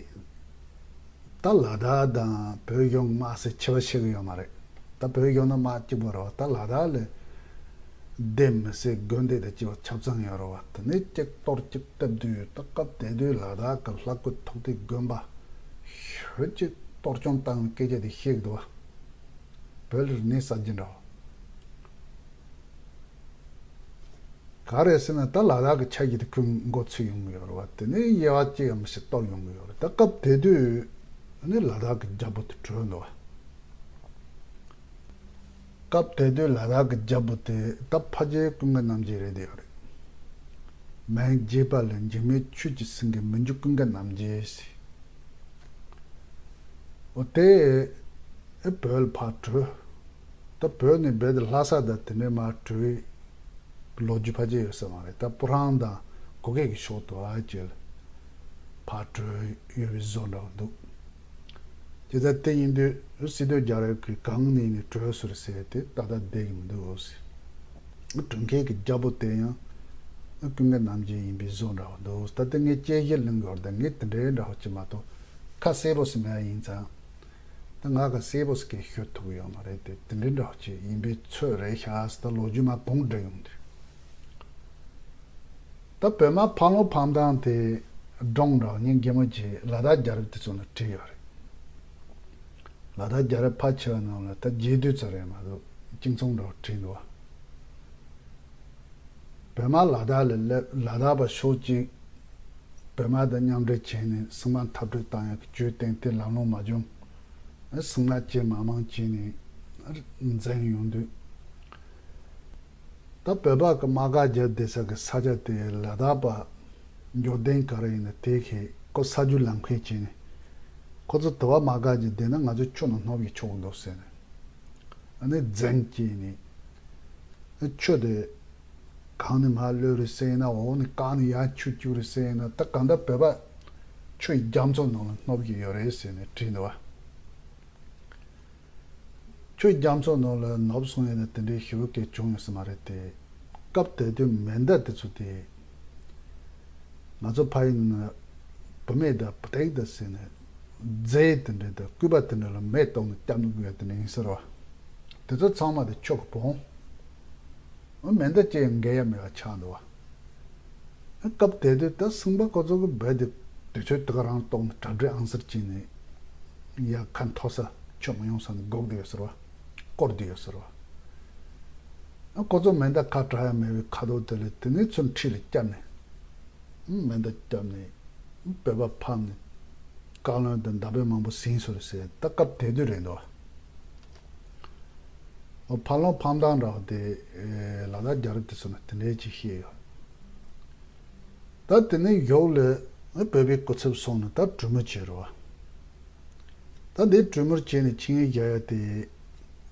ད་ལ་དྭགས་དང་བོད་གཞུང་དམག་སེ་ཁྱད་པར་ཤེས་ཀྱི་ཡོད་མ་རེད། ད་བོད་གཞུང་ནི་དམག་གཅིག་པ་རེད་བ། ད་ལ་དྭགས་ལ་སྡེ་མི་སེར་དགོན་སྡེ་དང་གཅིག་པ་ཆ་ཚང་ཡོད་རེད་བ། དེ་ནས་གཅིག་གཏོར་གཅིག་བཏབ་དུས་ད་སྐབས་དེ་དུས་ལ་དྭགས་ཀྱི་ལྷ་སྐུ་ཐུགས་ཏེ་དགོན་པ་ཤོད་ཅིག་གཏོར་སྐྱོན་བཏང་བའི་སྐད་ཆ་དེ་ཤེས་ཀྱི་འདུག་བ། བོད་ལ་རིག་གནས་གསར་བརྗེ་འདྲ་བ། ག་རེ་ཟེར་ན་ད་ལ་དྭགས་ཀྱི་ཆ་གཞི་དེ་ཁོས་མགོ་ཚོས་ཡོང་གི་ཡོད་རེད་བ། དེ་ནས་དབྱེ་བ་གཅིག་ཡང་མི་ཤེས་གཏོར་ཡོང་གི་ཡོད་རེད། ད་སྐབས་དེ་དུས་ནི་ལ་དྭགས་ཀྱི་རྒྱལ་པོ་དེ་བྲོས་འདུག་བ། སྐབས་དེ་དུས་ལ་དྭགས་ཀྱི་རྒྱལ་པོ་དེ་ད་ཕལ་ཆེར་ཀུན་དགའ་རྣམ་རྒྱལ་རེད་དེ་ཡོད་རེད། མིང་རྒྱས་པ་ལས་འཇིགས་མེད་ཆོས་ཀྱི་སེང་གེ་མི་འགྱུར་ཀུན་དགའ་རྣམ་རྒྱལ་ཟེར། འོ་དེ་ཨེ་བོད་ལ་ཕར་བྲོས། ད་བོད་ནས་རྦད་དེ་ལྷ་ས་དང་དེ་འདྲའི་མར་བྲོས་ལོ་རྒྱུས་ཕལ་ཆེར་ཡོད་ས་མ་རེད། ད་སྤུ་ཧྲང་དང་གུ་གེ་གི་ཕྱོགས་དུ་ཨ་ཅེ་ལ་ཕར་བྲོས་ཡོད་པའི་བཟོ་འདྲ་བོ་འདུག་དེ་ལྟར་དེ་ཡིན་དུས་སྲིད་དོན་རྒྱལ་རབས་ཀྱིས་གང་ནས་ནས་བྲོས་སོང་ཟེར་ཏེ་ཏག་ཏག་བསྡད་ཀྱི་མི་འདུག་ཟེར། བྲོས་མཁན་གྱི་རྒྱལ་པོ་དེ་ཡང་ཀུན་དགའ་རྣམ་རྒྱལ་ཡིན་པའི་བཟོ་འདྲ་བོ་འདུག་ད་ལྟ་ངས་དཔྱད་གཞིར་ལེན་དགོས་པ་དང་ངས་དེ་འདྲའི་འདྲ་བོ་ཅིག་མ་གཏོགས་ཁ་གསལ་པོ་ཞིག་མེད་པ་ཡིན་ཙང་། ད་ང་ཁ་གསལ་པོ་ཞིག་གིས་ཤོད་ཐུབ་ཀྱི་ཡོད་མ་རེད་དེ། དེ་འདྲའི་འདྲ་བོ་ཅིག་ཡིན་པའི་ཚོད་རེད་ཤག་ད་ལོ་རྒྱུས་མར་གོང་འགྲིལ་ཡོང་དུས། ད་བོད་མ་ཕ་ལོ་ཕམ་ཐང་དེ་སྒྲུང་འདྲ་བོ་ངའི་རྒན་མོ་གྱིས་ལ་དྭགས་རྒྱལ་རབས་དེ་ཚོ་ནང་བྲིས་ཡོད་རེད། ལ་དྭགས་རྒྱལ་རབས་ཕལ་ཆེ་བ་ནང་ལ་ད་རྒྱས་བསྡུས་ཙམ་རེད་མ་གཏོགས་གཅིག་མཚུངས་འདྲ་བོ་བྲིས་འདུག་བ། བོད་མ་ལ་དྭགས་ལ་སླེབས། ལ་དྭགས་པ་ཕྱོགས་གཅིག་བོད་མ་དང་མཉམ་འབྲེལ་བྱས་ནས་སྲིད་དམག་འཐབ་རྩོད་བཏང་ཡག་གི་ཇུས་བཏིང་སྟེ་ལམ་ལྷོང་མ་བྱུང་། སྲིད་དམག་ཇེ་མང་མང་བྱས་ནས་འཛིང་ཡོང་དུས། ད་བོད་པ་གི་དམག་སྒར་རྒྱབ་བསྡད་ས་གི་ས་ཆ་དེ་ལ་དྭགས་པ་འབྱོར་ལྡན་ག་རེ་ཡིན་ན་དེ་གིས་ཁོ་ས་རྒྱུས་ལམ་ཁ་བྱས་ནས། ཁོ་ཚོ་དུ་བ་དམག་སྒར་རྒྱབ་བསྡད་ན་ང་ཚོ་ཆུ་ནང་སྣུབ་ཀྱི་ཆོག་གི་འདུག་ཟེར་ནས། ཨ་ནི་འཛིང་བྱས་ནས། ཨ་ཆུ་དེ་གང་ནས་མར་གློད་རེད་ཟེར་ན། འོག་ནས་བཀག་ནས་ཡར་ཆུ་བཅུག་རེད་ཟེར་ན། ད་གང་ལྟར་བོད་པ་ཆུ་ཡི་རྒྱ་མཚོ་ནང་ལ་སྣུབ་ཀྱི་ཡོད་རེད་ཟེར་ནས་བྲིས་འདུག་བ། ཆུ་རྒྱ་མཚོ་ནང་ལ་ནུབ་སོང་ཡས་ནས་དེ་འདྲའི་ཞེ་པོ་སྐད་བྱུང་ཡོད་ས་མ་རེད་དེ། སྐབས་དེ་དུས་མེ་མདའ་དེ་ཚོ་དེ། ང་ཚོ་ཕ་ཡུལ་ནང་བུད་མེད་དང་བུ་ཏིག་དང་ཟེར་ནས། རྫས་དེ་འདྲ་དང་སྐུད་པ་དེ་འདྲ་ལ་མེ་གཏོང་ནས་བརྒྱབ་ནས་དགོས་ཡ་དེ་འདྲ་ཡིན་ཟེར་བ། དེ་ཚོ་ཚང་མ་དེ་ཆུ་གིས་སྦངས། མེ་མདའ་ཅི་ཡང་འགེལ་ཡ་མེད་པ་ཆགས་འདུག་བ། སྐབས་དེ་དུས་ད་སེམས་པ་ཁོ་ཚོ་གི་རྦད་དེ་དུས་ཚོད་དེ་ག་རང་གཏོང་ནས་གྲ་སྒྲིག་ཨང་གསར་བྱས་ནས། ཡ་ཁ་མཐོ་ས་ཆུ་མི་ཡོང་ས་ནས་སྒུག་བསྡད་ཡོད་ཟེར་བ། བསྐོར་བསྡད་ཡོད་ཟེར་བ། ཁོ་ཚོ་མེ་མདའ་ཁ་གྲག་ཡ་མེད་པའི་ཁ་དོག་དེ་ལས་དེ་ནས་ཚུར་འཁྲིས་ལ་བརྒྱབ་ནས། མེ་མདའ་བརྒྱབ་ནས་བོད་པ་ཕམ་ནས་བཀའ་བློན་དང་མདའ་དཔོན་མང་པོ་ཟིན་སོང་རེད་ཟེར། ད་སྐབས་དེ་དུས་རེད་འདུག་བ། ཕ་ལོ་ཕམ་ཐང་འདྲ་བ་དེ་ལ་དྭགས་རྒྱལ་རབས་དེ་ཚོ་ནས་དེ་འདྲའི་ཅིག་བཤད་ཡོད། ད་དེ་ནས་གཞུག་ལ་བོད་པའི་སྐུ་ཚབ་སོང་ནས་ད་གྲོས་མོལ་བྱས་རེད་བ། ད་འདི་གྲོས་མོལ་བྱས་ནས་ཆིངས་ཡིག་བཞག་ཡ་དེ།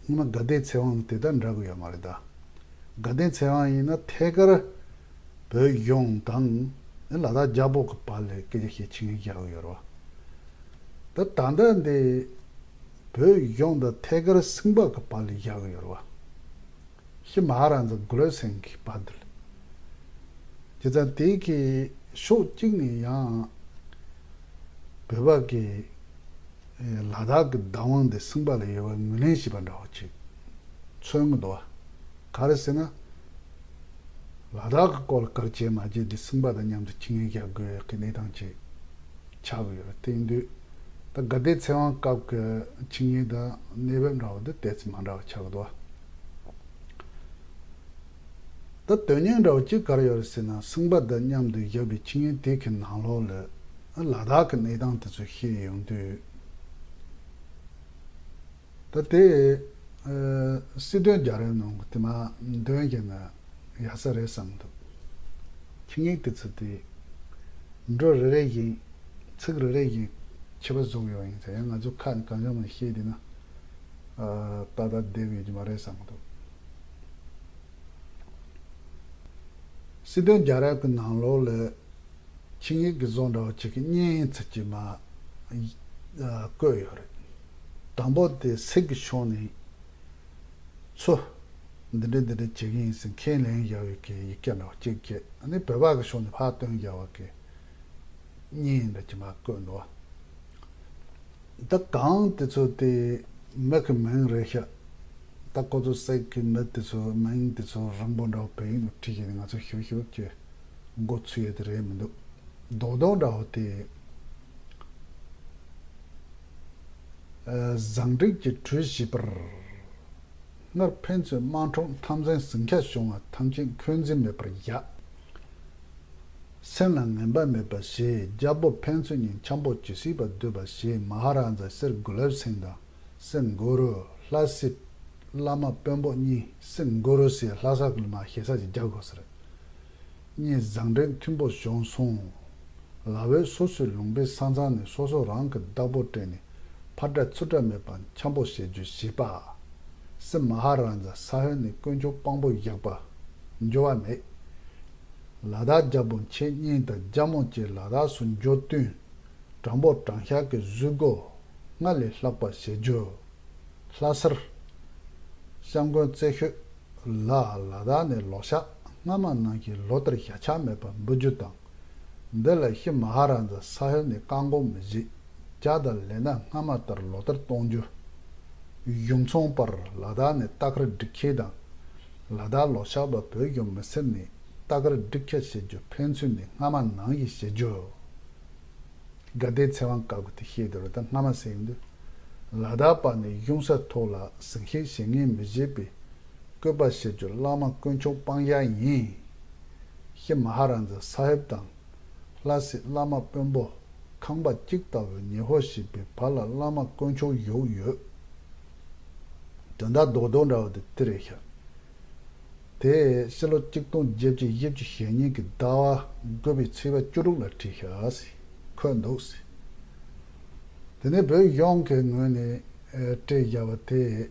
སྔོན་མ་དགའ་ལྡན་ཚེ་དབང་དེ་དང་འདྲ་གི་ཡོད་མ་རེད་ད། དགའ་ལྡན་ཚེ་དབང་ཡིན་ན་ཐད་ཀར་བོད་གཞུང་དང་ལ་དྭགས་རྒྱལ་པོ་གི་བར་ལ་སྐད་ཆ་བཤད་ཆིངས་ཡིག་བཞག་གི་ཡོད་རེད་བ། ད་ད་ལྟ་འདི་བོད་གཞུང་དང་ཐད་ཀར་སེང་པ་གི་བར་ལ་བཞག་གི་ཡོད་རེད་བ། ཤི་མ་ཧ་ར་ཛ་གུ་ལབ་སེང་གི་བར་དུ་ལ། བྱས་ཙང་དེ་གི་ཕྱོགས་གཅིག་ནས་ཡང་བོད་པ་གི་ལ་དྭགས་ཀྱི་བདག་དབང་དེ་སེང་པ་ལ་ཡོད་པ་ངོས་ལེན་བྱས་པ་འདྲ་བོ་ཅིག་མཚོན་གྱི་འདུག་བ། ག་རེ་ཟེར་ན། ལ་དྭགས་ཀྱི་སྐོར་ལ་ག་རེ་བྱས་མ་བྱས་དེ་སེང་པ་དང་མཉམ་དུ་ཆིངས་ཡིག་བཞག་དགོས་ཀྱི་གནས་སྟངས་ཅིག་ཆགས་ཀྱི་ཡོད་རེད། དེ་ཡིན་དུས་ད་དགའ་ལྡན་ཚེ་དབང་སྐབས་ཀྱི་ཆིངས་ཡིག་དང་གནས་བབ་འདྲ་བོ་དེ་ཏོག་ཙམ་མ་འདྲ་བ་ཆགས་ཀྱི་འདུག་བ། ད་དོན་སྙིང་འདྲ་བོ་གཅིག་ག་རེ་ཡོད་རེད་ཟེར་ན། སེང་པ་དང་མཉམ་དུ་བཞག་པའི་ཆིངས་ཡིག་དེ་གི་ནང་ལོགས་ལ་ལ་དྭགས་ཀྱི་གནས་སྟངས་དེ་ཚོ་བཤད་ཡོང་དུས། ད་དེ་ཨ་སྲིད་དོན་རྒྱལ་རབས་ནང་གི་དེ་མ་འདོན་བྱས་ན་ཡག་ས་རེད་བསམ་འདུག་ཆིངས་ཡིག་དེ་ཚོ་དེ་འགྲོ་རེ་རེ་བཞིན་ཚིག་རེ་རེ་བཞིན་ཁྱད་པར་བཟོ་གི་ཡོད་ཡིན་ཙང་། ཡང་ང་ཚོ་ཁ་ནས་གང་བྱུང་མང་བཤད་བསྡད་ན་ཨ་ཏག་ཏག་བསྡད་ཡོད་ཀྱི་མ་རེད་བསམ་འདུག་སྲིད་དོན་རྒྱལ་རབས་ཀྱི་ནང་ལོགས་ལ་ཆིངས་ཡིག་གི་བཟོ་འདྲ་བ་ཅིག་གི་གཉིས་ཚིག་ཅིག་མ་བཀོད་ཡོད་རེད། དང་པོ་དེ་སྲིད་ཀྱི་ཕྱོགས་ནས་ཚུར་འདི་འདྲ་འདི་འདྲ་བྱེད་ཀྱི་ཡིན་ཟེར་ཁས་ལེན་བཞག་ཡོད་ཀྱི་ཡི་གེ་འདྲ་བ་གཅིག་བྱས། ཨ་ནི་བོད་པ་གི་ཕྱོགས་ནས་ཕར་བཏོན་བཞག་པ་གི་གཉིས་འདྲ་ཅིག་མ་བཀོད་འདུག་བ། ད་གང་དེ་ཚོ་དེ་མི་གི་མིང་རེད་ཤག་ད་ཁོ་ཚོ་སྲིད་ཀྱི་མི་དེ་ཚོ་མིང་དེ་ཚོ་རིང་པོ་འདྲ་བོ་བོད་ཡིག་ནང་བྲིས་བྱས་ནས་ང་ཚོ་ཞིབ་ཞིབ་ཀྱི་མགོ་ཚོས་ཡས་དེ་རེད་མི་འདུག་རྡོག་རྡོག་འདྲ་བོ་དེ། ཨ་བཟང་སྒྲིག་གི་གྲོས་བཞེས་པར། སྔར་ཕན་ཚུན་དམག་འཁྲུག་འཐབ་འཛིང་ཟིང་ཆ་བྱུང་བ་ཐམས་ཅད་འཁོན་འཛིན་མེད་པར་བཞག་སེམས་ལ་ངན་པ་མེད་པ་བྱས། རྒྱལ་པོ་ཕན་ཚུན་གཉིས་འཆམ་པོ་ཇི་སྲིད་པར་སྡོད་པ་བྱས། མ་ཧ་ར་ཛ་སེར་གུ་ལབ་སེང་དང་སེར་གུ་རུ་ལྷ་སྲས་ བླ་མ་དཔོན་པོ་གཉིས་སི་གུ་རུ་སི་ལྷ་ས་ཀུན་མ་ཞེ་ས་ཅིག་རྒྱག་དགོས་ཟེར། གཉིས་བཟང་འབྲེལ་མཐུན་པོ་བྱུང་སོང་། ལ་བས་སོ་སོའི་ལུང་པའི་ས་མཚམས་ནས་སོ་སོ་རང་གི་བདག་པོ་སྤྲད་ནས་ཕར་འདྲ་ཚུར་འདྲ་མེད་པར་འཆམ་པོ་བྱེད་རྒྱུ་བྱས་པ། སི་མ་ཧ་ར་ཛ་ས་ཧོད་ནས་དཀོན་མཆོག་དཔང་པོ་བཞག་པ། འགྱུར་བ་མེད། ལ་དྭགས་རྒྱལ་པོ་མཆེད་གཉིས་དང་རྒྱལ་མོ་བཅས་ལ་དྭགས་སུ་འབྱོར་བསྟུན། དྲང་པོ་དྲང་བཞག་གི་བཟོ་སྒོ་སྔར་ལས་ལྷག་པ་བྱེད་རྒྱུ། ལྷ་སར། སྐྱབས་མགོན་རྩེ་ཤོད་ལ་ལ་དྭགས་ནས་ལོ་ཤག་སྔ་མ་ནང་བཞིན་ལོ་ལྟར་ཞག་ཆག་མེད་པར་འབུལ་རྒྱུ་དང་། འདི་ལ་ཤི་མ་ཧ་ར་ཛ་ས་ཧོད་ནས་བཀག་འགོག་མི་བྱེད། ཇ་དང་ལས་སྣ་སྔ་མ་ལྟར་ལོ་ལྟར་གཏོང་རྒྱུ། གཞུང་ཚོང་པར་ལ་དྭགས་ནས་རྟ་ཁར་སྒྲིག་ཁྱེར་དང་། ལ་དྭགས་ལོ་ཤག་པ་བོད་གཞུང་མི་སེར་ནས་རྟ་ཁར་སྒྲིག་ཁྱེར་བྱེད་རྒྱུ་ཕན་ཚུན་ནས་སྔ་མ་ནང་བཞིན་བྱེད་རྒྱུ། དགའ་ལྡན་ཚེ་དབང་བཀའ་བསྒོ་དེ་བཤད་དེ་རུ་ད་སྔ་མ་ཟེར་ཡོང་དུས། ལ་དྭགས་པ་ནས་གཞུང་ས་ཐོག་ལ་ཟིང་ཤེད་བྱེད་ངེས་མི་བྱེད་པའི་བཀོད་པ་བྱེད་རྒྱུ་བླ་མ་དཀོན་མཆོག་སྤང་བྱ་ཡིན། ཤི་མ་ཧ་ར་ཛ་ས་ཧེབ་དང་། ལྷ་སྲས་བླ་མ་དཔོན་པོ་ཁང་པ་གཅིག་ལྟ་བུའི་ཉེ་ཧོ་ཞེས་པའི་བར་ལ་བླ་མ་དཀོན་མཆོག་བཞུགས་ཡོད། དོན་དག་རྡོག་རྡོག་འདྲ་བ་དེ་དེ་རེད་ཤག་དེས་ཕྱི་ལོ་གཅིག་སྟོང་བརྒྱད་བརྒྱ་བཞི་བཅུ་ཞེ་གཉིས་ཀྱི་ཟླ་བ་དགུ་པའི་ཚེས་པ་བཅུ་དྲུག་ལ་བྲིས་ཤག་ཟེར་འཁོད་འདུག་ཟེར། དེ་ནས་བོད་གཞུང་གི་ངོས་ནས་ཨེ་བཀྲལ་བཞག་པ་དེ་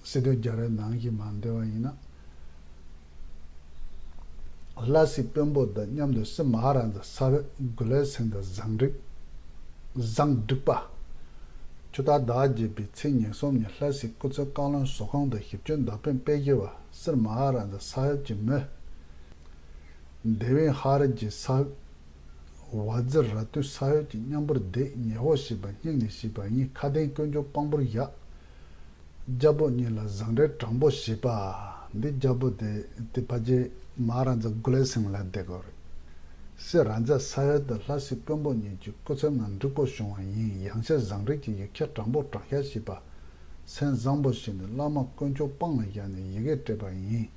སི་ཏུ་རྒྱ་རས་ནང་བཞིན་མ་འདོན་པ་ཡིན་ན། ལྷ་སྲས་དཔོན་པོ་དང་མཉམ་དུ་སི་མ་ཧ་ར་ཛ་ས་བོད་གུ་ལེ་སེང་གི་བཟང་འགྲིག་བཟང་འགྲིག་པ། ཆུ་སྟག་ཟླ་བརྒྱད་པའི་ཚེས་ཉེར་གསུམ་ཉིན་ལྷ་སའི་སྐུ་ཚབ་བཀའ་བློན་བཟོ་ཁང་དུ་ཞིབ་དཔྱོད་མདའ་དཔོན་དཔེ་བཞི་བ་སིར་མ་ཧ་ར་ཛ་ས་ཧེབ་ཀྱི་མི། དེ་བན་ཧ་རི་ཀྱི་ས་ཧེབ། ཝ་ཛི་ར་ཏུ་ས་ཧེབ་ཀྱི་མཉམ་པོར་བསྡད་ཉེ་ཧོ་ཞེས་པ་སྙིང་ནས་ཞེས་པ་ཡིན་ཁ་དན་དཀོན་མཆོག་དཔང་པོར་བཞག་རྒྱལ་པོ་གཉིས་ལ་བཟང་འབྲེལ་དྲང་པོ་བྱེད་པ། འདི་རྒྱལ་པོ་དེ་དེ་ཕ་རྗེས་མ་ཧ་ར་ཛ་གུ་ལེ་སིང་ལ་བསྡད་དགོས་རེད། སི་ར་ཛ་ས་ཧེབ་དང་ལྷ་སའི་དཔོན་པོ་གཉིས་ཀྱི་སྐུ་ཚབ་ནང་འགྲིག་པོ་བྱུང་བ་ཡིན། ཡང་བསྐྱར་བཟང་འབྲེལ་གྱི་ཡིག་ཆ་དྲང་པོ་དྲང་བཞག་བྱས་པ། སེམས་བཟང་པོ་བྱས་ནས་བླ་མ་དཀོན་མཆོག་དཔང་ལ་བཞག་ནས་ཡི་གེ་སྤྲད་པ་ཡིན།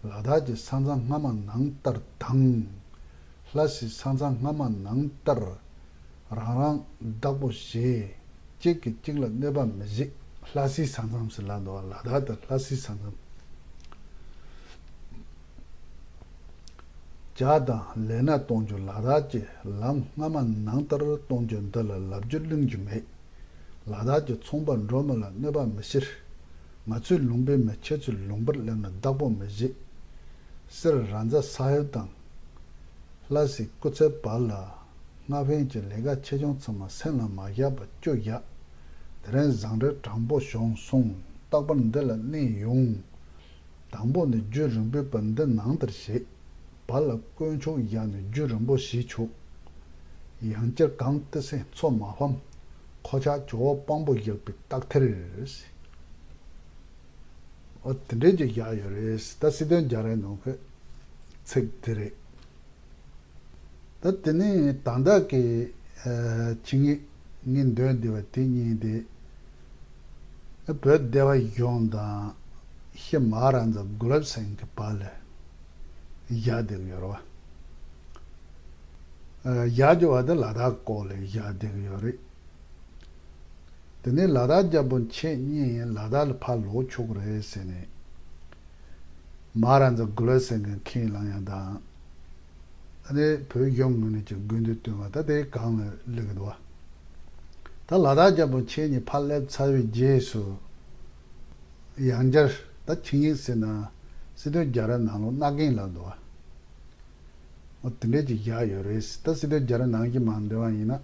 ལ་དྭགས་ཀྱི་ས་མཚམས་སྔ་མ་ནང་ལྟར་དང་། ལྷ་སའི་ས་མཚམས་སྔ་མ་ནང་ལྟར། རང་རང་བདག་པོ་བྱེད། གཅིག་གིས་གཅིག་ལ་གནོད་པ་མི་བྱེད། ལྷ་སའི་ས་མཚམས་སུ་ལ་འདུག་ལ་དྭགས་དང་ལྷ་སའི་ས་མཚམས། ཇ་དང་ལས་སྣ་གཏོང་རྒྱུ་ལ་དྭགས་ཀྱི་ལམ་སྔ་མ་ནང་ལྟར་གཏོང་རྒྱུ་འདི་ལ་ལབ་རྒྱུ་གླེང་རྒྱུ་མེད། ལ་དྭགས་ཀྱི་ཚོང་པ་འགྲོ་མི་ལ་གནོད་པ་མི་བྱེད། ང་ཚོའི་ལུང་པའི་མི་ཁྱེད་ཚོའི་ལུང་པར་སླེབས་ན་བདག་པོ་མི་བྱེད། སིར་ར་ཛ་ས་ཧེབ་དང་། ལྷ་སའི་སྐུ་ཚབ་བར་ལ། སྔ་ཕན་གྱི་ལས་ཀ་ཆེ་ཆུང་ཚང་མ་སེམས་ལ་མ་བཞག་པ་བཅོས་བཞག་དེ་རིང་བཟང་འབྲེལ་དྲང་པོ་བྱུང་སོང་། རྟག་པར་འདི་ལ་གནས་ཡོང་། དང་པོ་ནས་རྒྱུན་རིང་པོའི་བར་འདི་ནང་ལྟར་བྱེད། བར་ལ་དཀོན་མཆོག་བཞག་ནས་རྒྱུན་རིང་པོ་བྱེད་ཆོག་ཡང་བསྐྱར་གང་ལྟར་སེམས་ཚོ་མ་ཕམ། ཁོ་ཅག་ཇོ་བོ་དཔང་པོ་བཞག་པའི་རྟགས་མཐར། འོ་དེ་འདྲས་ཀྱི་བཞག་ཡོད་རེད། ད་སྲིད་དོན་རྒྱ་རས་ནང་གི་ཚིག་དེ་རེད། ད་དེ་ནས་ད་ལྟ་གི་ཨ་ཆིངས་ཡིག་ངས་འདོན་བསྡད་པ་དེ་གཉིས་དེ་བོད་སྡེ་བ་གཞུང་དང་ཤི་མ་ཧ་ར་ཛ་གུ་ལབ་སེང་གི་བར་ལ་བཞག་བསྡད་ཀྱི་ཡོད་རེད་བ། ཨ་བཞག་རྒྱུ་བ་དེ་ལ་དྭགས་སྐོར་ལ་བཞག་བསྡད་ཀྱི་ཡོད་རེད། དེ་ནས་ལ་དྭགས་རྒྱལ་པོ་མཆེད་གཉིས་ལ་དྭགས་ལ་ཕར་ལོག་ཆོག་གི་རེད་ཟེར་ནས། མ་ཧ་ར་ཛ་གུ་ལ་སེང་གེས་ཁས་བླངས་ཡ་དང་། ཨ་ནི་བོད་གཞུང་ངོས་ནས་ཀྱི་དགོས་འདུན་བཏོན་པ་ད་དེ་གང་ལ་སླེབས་ཀྱི་འདུག་བ། ད་ལ་དྭགས་རྒྱལ་པོ་མཆེད་གཉིས་ཕར་སླེབས་ཚར་བའི་རྗེས་སུ། ཡང་བསྐྱར་ད་ཆིངས་ཡིག་ཟེར་ན་སྲིད་དོན་རྒྱ་ར་ནང་ལོགས་མནའ་གན་ལབ་འདུག་བ། འོ་དེ་འདྲས་ཀྱི་བཞག་ཡོད་རེད། ད་སྲིད་དོན་རྒྱ་ར་ནང་གི་མ་འདོན་པ་ཡིན་ན།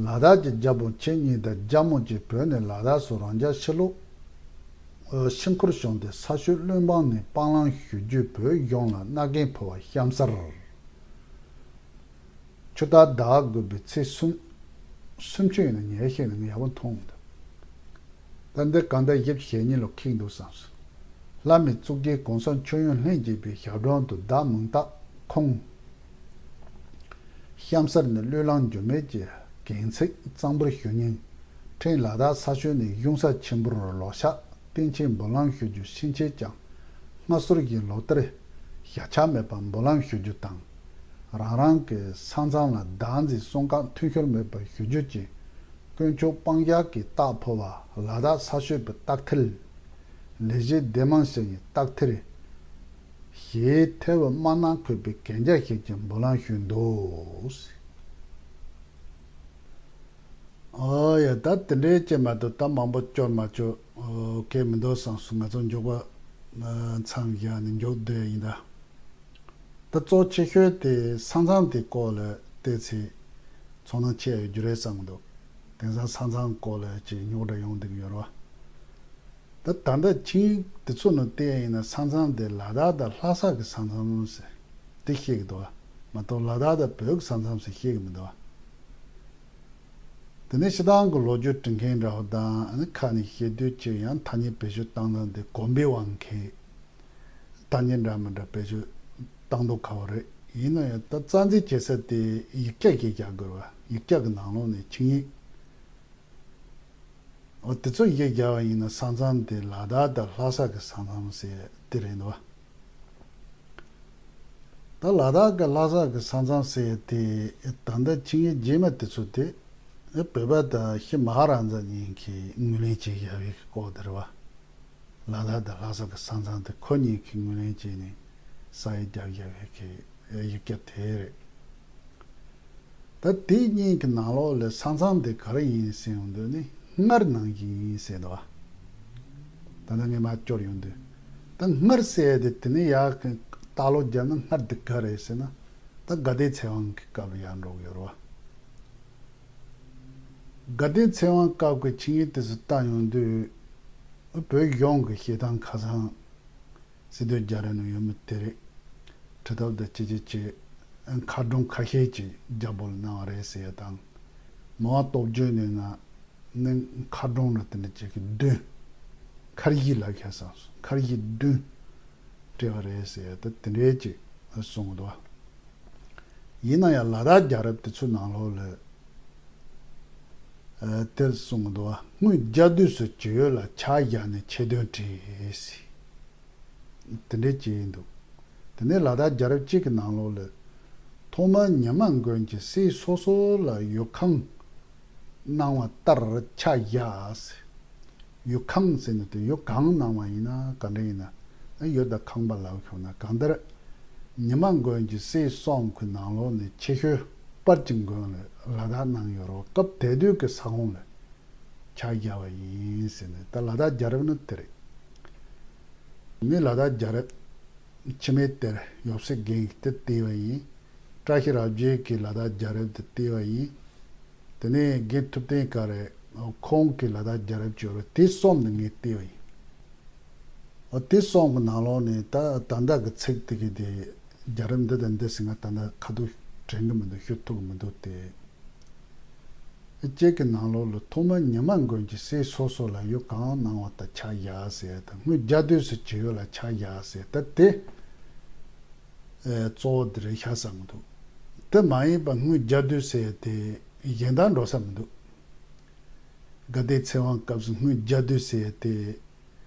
ལ་དྭགས་ཀྱི་རྒྱལ་པོ་མཆེད་གཉིས་དང་རྒྱལ་མོ་བཅས་བོད་ནས་ལ་དྭགས་སུ་རང་འཇགས་ཕྱིར་ལོག་ཨ་ཕྱིར་འཁོར་བྱུང་སྟེ་ས་ཆུ་བློན་འབངས་ནས་སྤང་བླང་ཞུ་རྒྱུའི་བོད་གཞུང་ལ་མནའ་གན་ཕུལ་བ་གཤམ་གསལ། ཆུ་སྟག་ཟླ་བ་དགུ་པའི་ཚེས་གསུམ། གསུམ་བཅུ་ཡིན་ན་ཉེར་བཞི་ནས་ངས་ཡག་པོ་མཐོང་མི་འདུག་ད་འདི་གང་ལྟར་བཞི་བཅུ་ཞེ་གཉིས་ལོ་ཁེངས་འདུག་བསམས་སོང་། ལྷ་མིའི་གཙུག་རྒྱན་གོང་ས་མཆོག་ཡུམ་ལྷུན་གྱིས་པའི་ཞབས་དྲུང་དུ་བདག་མིང་བཏགས་ཁོང་། གཤམ་གསལ་ནས་བློས་བསླངས་འགྱུར་མེད་ཀྱི་གན་ཚིག་གཙང་པར་ཞུ་སྙིང་། ཕྲན་ལ་དྭགས་ས་ཕྱོགས་ནས་གཞུང་ས་ཆེན་པོར་ལོ་ཤག་བསྟན་ཆེན་འབུམ་ལམ་ཞུ་རྒྱུ་ཕྱིན་ཆད་ཀྱང་སྔ་སོར་བཞིན་ལོ་ལྟར་ཞག་ཆག་མེད་པར་འབུམ་ལམ་ཞུ་རྒྱུ་དང་། རང་རང་གི་ས་མཚམས་ལ་བདག་འཛིན་བཙོང་བཀག་མཐུན་ཤོར་མེད་པར་ཞུ་རྒྱུ་བཅས་ དཀོན་མཆོག་སྤང་བྱ་གི་རྟགས་འཕོ་བ། ལ་དྭགས་ས་ཆོད་པའི་རྟགས་ཐིལ། ལས་བྱེད་སྡེ་དམངས་ཞེས་ཡི་རྟགས་ཐིལ། ཞེས་ཐལ་བའི་དམར་ནག་འཁོད་པའི་གན་རྒྱ་ཞིག་གི་འབུ་ལང་ཞུས་འདུག། ཨོ་ཡ། ད་དེ་འདྲའི་ཅེས་མ་གཏོགས་ད་མང་པོ་སྐྱོར་མ་བཅུག། ཨོ་ཁེ་མི་འདུག་བསམ་སོང་། ང་ཚོ་མགྱོགས་པ་མཚམས་བཞག་ནས་མགྱོགས་སྡོད་ཡིན་ད། ད་གཙོ་ཆེ་ཤོས་དེ་ས་མཚམས་དེ་སྐོར་ལ་བལྟས་ཚེ་ཚོར་སྣང་ཆེ་ཡོད་རྒྱུ་རེད་བསམ་གྱི་འདུག། དེང་སང་ས་མཚམས་སྐོར་ལ་ཅིག་རྙོག་དྲ་ཡོང་བསྡད་ཀྱི་ཡོད་རེད་བ། ད་ད་ལྟ་ཆིངས་ཡིག་དེ་ཚོ་ནང་བལྟས་ཡིན་ན་ས་མཚམས་དེ་ལ་དྭགས་དང་ལྷ་ས་གི་ས་མཚམས་ཟེར་དེ་བཤད་ཀྱི་འདུག་བ། མ་གཏོགས་ལ་དྭགས་དང་བོད་ཀྱི་ས་མཚམས་ཟེར་བཤད་ཀྱི་མི་འདུག་བ། དེ་ནས་སྤྱིར་བཏང་གི་ལོ་རྒྱུས་འབྲི་མཁན་འདྲ་བོ་དང་ཨ་ནི་ཁ་ནས་བཤད་དུས་ཅིག་ཡང་ཐ་སྙད་བེད་སྤྱོད་བཏང་སྟངས་དེ་གོམས་པའི་དབང་གིས་ཐ་སྙད་འདྲ་མི་འདྲ་བེད་སྤྱོད་བཏང་མདོག་ཁ་པོ་རེད། ཡིན་ན་ཡང་ད་རྩ་འཛིན་བྱེད་ས་དེ་ཡིག་ཆ་ཞིག་རྒྱག་དགོས་པ། ཡིག་ཆ་གི་ནང་ལོགས་ནས་ཆིངས་ཡིག་འོ་དེ་ཚོ་ཡིག་རྒྱག་པ་ཡིན་ན་ས་མཚམས་དེ་ལ་དྭགས་དང་ལྷ་ས་གི་ས་མཚམས་ཟེར་དེ་རེད་འདུག་བ། ད་ལ་དྭགས་དང་ལྷ་ས་གི་ས་མཚམས་ཟེར་དེ་ད་ལྟ་ཆིངས་ཡིག་རྗེས་མ་དེ་ཚོ་དེ་བོད་པ་དང་ཤི་མ་ཧ་ར་ཛ་གཉིས་ཀྱིས་ངོས་ལེན་བྱས་བཞག་པའི་སྐོར་དེ་རེད་བ། ལ་དྭགས་དང་ལྷ་ས་གི་ས་མཚམས་དེ་ཁོ་གཉིས་ཀྱིས་ངོས་ལེན་བྱས་ནས་ས་ཡིག་རྒྱབ་བཞག་པའི་གི་ཡིག་ཆ་དེ་རེད། ད་དེ་གཉིས་ཀྱི་ནང་ལོགས་ལ་ས་མཚམས་དེ་ག་རེ་ཡིན་ཟེར་ཡོང་དུས་ནི་སྔར་ནང་བཞིན་ཡིན་ཟེར་འདུག་བ། ད་ནི་ངས་མར་སྐྱོར་ཡོང་དུས། ད་སྔར་ཟེར་ཡ་དེ་དེ་ནི་ཡག་གི་ལྟ་ཀློག་བརྒྱབ་ན་སྔར་དེ་ག་རེད་ཟེར་ན། ད་དགའ་ལྡན་ཚེ་དབང་གི་སྐབས་ལ་ཡར་འགྲོ་གི་ཡོད་རེད་བ། དགའ་ལྡན་ཚེ་དབང་སྐབས་ཀྱི་ཆིངས་ཡིག་དེ་ཚོ་བལྟ་ཡོང་དུས། བོད་གཞུང་གི་བཤད་སྟངས་ཁ་སང་། སྲིད་དོན་རྒྱ་རིགས་ནང་ཡོད་མི་དེ་རིགས་ཁྲི་ཐབས་དང་ཅི་ཅི་ཅི་མཁའ་འགྲོ་ཁ་ཤས་ཅིག་རྒྱ་བོད་ལ་གནང་བ་རེད་ཟེར་ཡ་དང་། མི་དབང་སྟོབས་རྒྱས་ནས་ན་ནི་མཁའ་འགྲོ་ནི་དེ་འདྲ་ཅིག་གི་བདུན། མཁར་བཞི་ལ་ཁ་སང་སོང་། མཁར་བཞི་བདུན་སྤྲད་པ་རེད་ཟེར་ཡ་ད་དེ་འདྲའི་ཅིག་གསུང་གི་འདུག་བ། ཡིན་ན་ཡང་ལ་དྭགས་རྒྱལ་རབས་དེ་ཚོའི་ནང་ལོགས་ལ་ཨ་དེར་གསུང་གི་འདུག་བ། སྔོན་རྒྱལ་དུས་སུ་ཇི་ཡོད་ལ་ཕྱག་བཞག་ནས་ཆེ་དོན་བྲིས། དེ་འདྲའི་ཅིག་ཡིན་འདུག། དེ་ནས་ལ་དྭགས་རྒྱལ་རབས་གཅིག་གི་ནང་ལོགས་ལ། ཐོག་མར་ཉི་མ་མགོན་གྱིས་སྲས་སོ་སོ་ལ་ཡུལ་ཁང་གནང་བ་ལྟར་ཕྱག་བཞག་ཟེར། ཡུལ་ཁང་ཟེར་ནི་དེ་ཡུལ་གང་གནང་བ་ཡིན་ན་ག་འདྲ་ཡིན་ན་ཨ་ཡུལ་དང་ཁང་པ་ལབ་ཤོག་ན་གང་ལྟར། ཉི་མ་མགོན་གྱིས་སྲས་གསུམ་གྱི་ནང་ལོགས་ནས་ཆེ་ཤོས་དཔལ་གྱི་མགོན་ལ་ལ་དྭགས་གནང་ཡོད་རེད་བ། སྐབས་དེ་དུས་ཀྱི་ས་ཁོངས་ལ་ཕྱག་བཞག་པ་ཡིན་ཟེར་ནས་ད་ལ་དྭགས་རྒྱལ་རབས་ནི་དེ་རེད། ནི་ལ་དྭགས་རྒྱལ་རབས་འཆི་མེད་གཏེར་ཡབ་སྲས་རྒན་གྱིས་དེ་བལྟས་པ་ཡིན། བཀྲ་ཤིས་རབ་རྒྱས་ཀྱིས་ལ་དྭགས་རྒྱལ་རབས་དེ་བལྟས་པ་ཡིན། དེ་ནས་རྒན་ཐུབ་བསྟན་ག་རེ་ཁོང་གིས་ལ་དྭགས་རྒྱལ་རབས་བཅོས་རོགས་དེ་གསུམ་ནི་ངས་བལྟས་པ་ཡིན། འོ་དེ་གསུམ་གྱི་ནང་ལོགས་ནས་ད་ད་ལྟ་གི་ཚིག་དེ་གི་དེ་རྒྱལ་རབས་འདི་དང་འདི་ཟེར་ང་ད་ལྟ་ཁ་ཐུག་དྲན་གི་མི་འདུག། ཤོད་ཐུབ་གི་མི་འདུག་སྟེ། གཅིག་གི་ནང་ལོགས་ལ་ཐོག་མར་ཉི་མ་མགོན་གྱིས་སྲས་སོ་སོ་ལ་ཡུལ་གང་གནང་བ་ལྟར་ཕྱག་བཞག་ཟེར་ཡ་དང་སྔོན་རྒྱལ་དུས་སུ་ཇི་ཡོད་ལ་ཕྱག་བཞག་ཟེར་ད་དེ་ཨེ་གཙོ་བོ་དེ་རེད་ཤག་བསམ་གི་འདུག། དེ་མ་ཡིན་པ་སྔོན་རྒྱལ་དུས་ཟེར་ཡ་དེ་གཞན་དག་འགྲོ་ས་མི་འདུག། དགའ་ལྡན་ཚེ་དབང་སྐབས་སུ་སྔོན་རྒྱལ་དུས་ཟེར་ཡ་དེ།